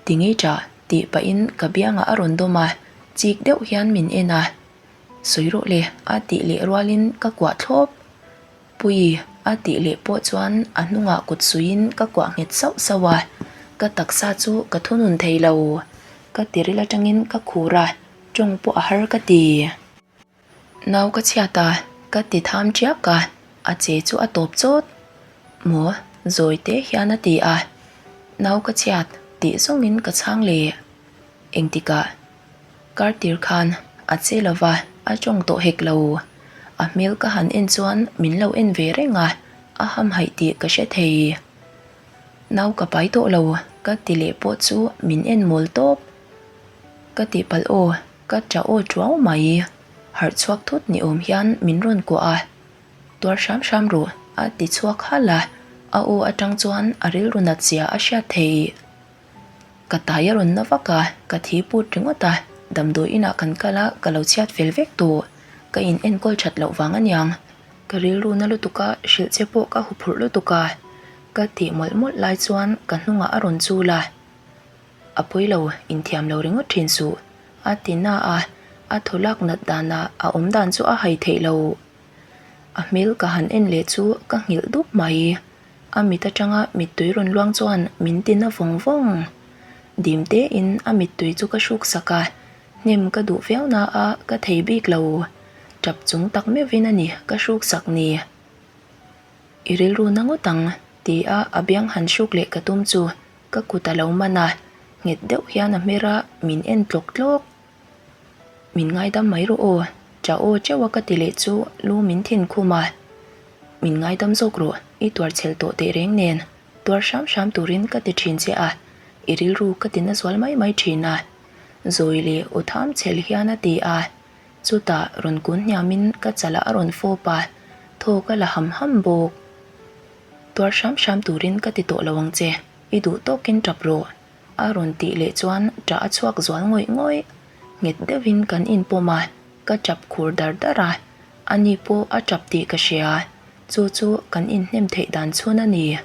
Tinge ṭah? Tih pahin ka biangah a rawn dawm a, chik deuh hian min en a. Sawi rawh le, a tih leh rualin ka kuah thlawp. Pui, a tih leh pawh chuan a hnungah kut suiin ka kuah nghet sauh sauh a, ka taksa chu ka thunun thei lo. Ka tiril atangin ka khur a, tawng pawh a har ka ti. Nau ka chhiat a, ka ti tham tiak a, a che chu a tawp chawt. Maw? Zawi te hian a ti a. Nau ka chhiat tih zawngin ka chhang leh. Engtikah? Kar tir khan a che lo va, a tawng tawh hek lo. A hmel ka han en chuan min lo en ve reng a, a hamhaih tih ka hre thei. Nau ka pai tawh lo, ka ti leh pawh chu min en mawl tawp. Ka tihpalh aw, ka tah aw tuau mai. Harh chhuak thut ni awm hian min rawn kuah a, Tuar hram hram rawh, a ti chhuak halh a, a aw atang chuan a rilru nat zia a hriat thei. Ka tai a rawn na vak a, ka thi put ringawt a, damdawi inah kan kal a, ka lo chhiat fel vek tawh. Ka in enkawl that loh vang aniang. Ka rilru na lutuk a, hrilh che pawh ka huphurh lutuk a. Ka tih mawlh mawlh lai chuan ka hnungah a rawn chul a. A pawi lo, inthiam lo ringawt thin suh, a ti na a, a thaw lak nat danah a awm dan chu a hai theih lo. A hmel ka han en leh chu ka nghilh dup mai. A mit atanga mittui rawn luang chuan min ti na vawng vawng. Dim tein a mittui chu ka hruk sak a, hnem ka duh viau na a ka thei bik lo. Tap chung tak meuhin a ni ka hruk sak ni. I rilru na ngawt ang, ti a a biang han hruk leh ka tum chu ka kut a lo man a, nghet deuh hian a hmer a min en tlawk tlawk. Min ngaidam mai rawh aw, cha aw teuh a ka ti leh chu lu min thin khum a. Min ngaidam zawk rawh, i tuar chhel tawh teh reng nen, tuar hram hram turin ka ti thin che a, i rilru ka ti na zual mai mai thin a. Zawi leh aw tham chhel hian a ti a, chutah rawn kun hniamin ka chalah a rawn fawp a, thaw ka la ham ham bawk. Tuar hram hram turin ka ti tawh lo ang che, i duh tawkin tap rawh. A rawn tih leh chuan ṭah a chhuak zual ngawih ngawih. Nghet deuhin kan inpawm a, ka ṭap khur dar dar a. Ani pawh a ṭap tih ka hria, chu chu kan inhnem theih dan chhun a ni.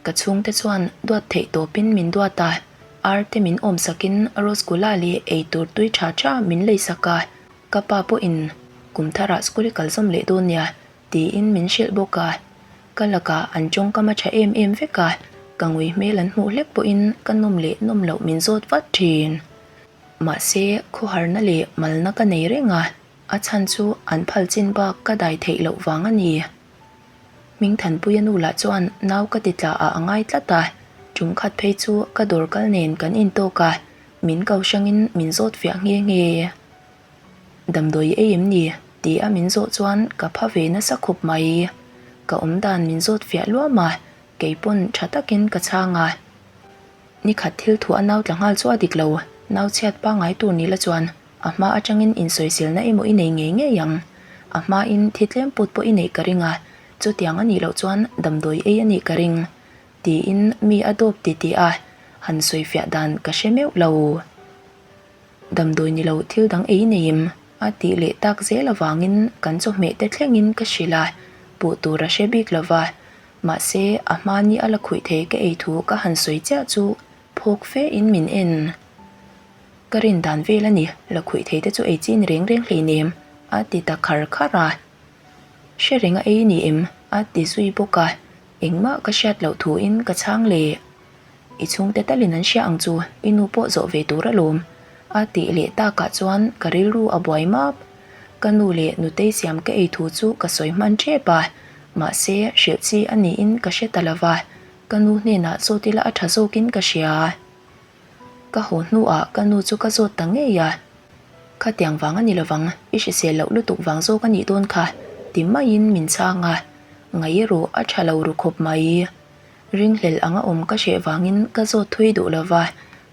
Ka chhungte chuan duat theih tawpin min duat a, ar te min awmsakin Rosgula leh eitur tui ṭha ṭha min leisak a, ka pa pawhin kum tharah school i kal zawm leh dawn nia Tiin min hrilh bawk a, ka lakah an tawngkam a tha em em vek a, ka ngui hmel an hmuh hlek pawhin ka nawm leh nawm loh min zawt vat thin. Mahse, khawharna leh malna ka nei reng a, a chhan chu an phal chin bak ka dai theih loh vang a ni. Hmingthanpuia nu lah chuan nau ka ti tla ah a ngai tlat a, tum khat phei chu ka dawr kal nen kan intawk a, min ko hrangin min zawt fiah nghe nghe. Damdawi ei em ni? Ti a min zawh chuan ka pha ve nasa khawp mai. Ka awm dan min zawt fiah luam a, kei pawn tha takin ka chhang a. Nikhat thil thu a nau tla nghal chu a dik lo, nau chhiat pangngai tur ni la chuan a hma atangin insawiselna emaw i nei ngei ngei ang. A hmain thi tlem put pawh i neih ka ring a, chutiang a nih loh chuan damdawi ei a nih ka ring. Tiin mi a dawp titih a, han sawifiah dan ka hre meuh lo. Damdawi ni lo thil dang ei nei em? A tih leh tak zel avangin kan chawhmeh te thlengin ka hrilh a, puh tur a hre bik lo va. Mahse, a hmani a la khuih thei ka ei thu ka han sawi chiah chu phawk fe in min en. Ka rin dan vel a ni, la khuih thei te chu ei chi ni reng reng hleinem, a ti ta khar khar a. Hre reng a ei ni em? A ti zui bawk a, engmah ka hriat loh thu in ka chhang leh. I chhungte talin an hria ang chu, i nu pawh zawh ve tur alawm. A tih leh takah chuan ka rilru a buai map. Ka nu leh nutei siam ka ei thu chu ka sawi hman tep a, mahse hrilh chi a niin ka hre ta lova, ka nu hnenah zawt ila a tha zawkin ka hria. Ka haw hnuah ka nu chu ka zawt ta ngei a, Khatiang vang a ni lovang, i hrisel loh lutuk vang zawk a nih dawn kha, ti maiin min chhang a. Ngaih erawh a tha lo ru khawp mai. Ringhlelh anga awm ka hreh vangin ka zawt thui duh lo va,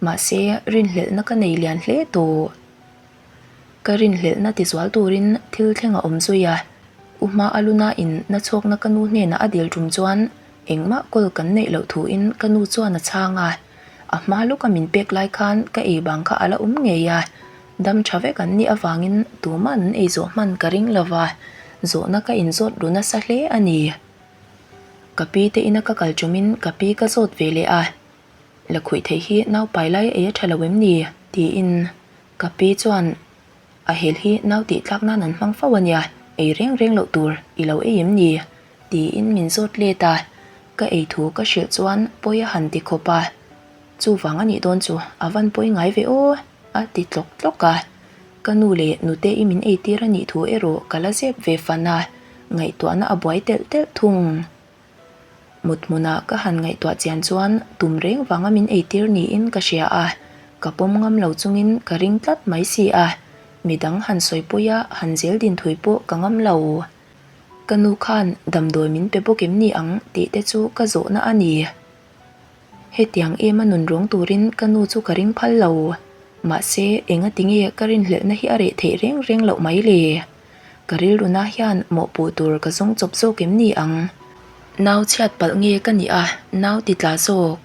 mahse rinhlelhna ka nei lian hle tawh. Ka rinhlelhna tizual turin thil thleng a awm zui a, U hma a luna in na chhawkna ka nu hnenah a dil tum chuan engmah kawl kan neih loh thuin ka nu chuan a chhang a, a hma lawka min pek lai khan ka ei bang kha a la awm ngei a, dam tha vek an nih avangin tuma'n an ei zawh hman ka ring lo va, zawhna ka inzawt ru nasa hle a ni. Ka pi te ina ka kal ṭumin ka pi ka zawt ve leh a, La khuih theih hi nau pai lai ei a ṭha lo em ni? tiin ka pi chuan a hel hi nau tih tlak nan an hmang fo a nia, ei reng reng loh tur i lo ei em ni? tiin min zawt let a, ka ei thu ka hrilh chuan pawi a han ti khawp a, chuvang a nih dawn chu a van pawi ngai ve aw a ti tlawk tlawk a, ka nu leh nute i min ei tir a nih thu erawh ka la zep ve fan a, ngaihtuahna a buai telh telh thung. Mut hmunah ka han ngaihtuah chian chuan tum reng vanga min eitir niin ka hria a, ka pawm ngam lo chungin ka ring tlat mai si a, midang han sawipawi a han zel din thui pawh ka ngam lo. Ka nu khan damdawi min pe bawk em ni ang tih te chu ka zawhna a ni. Hetiang em a nun rawng turin ka nu chu ka ring phal lo. Mahse, engati nge ka rinhlelhna hi a reh theih reng reng loh mai le? Ka rilruna hian mawhpuh tur ka zawng chawp zawk em ni ang? Nau chhiat palh nge ka nih a, nau ti tla zawk.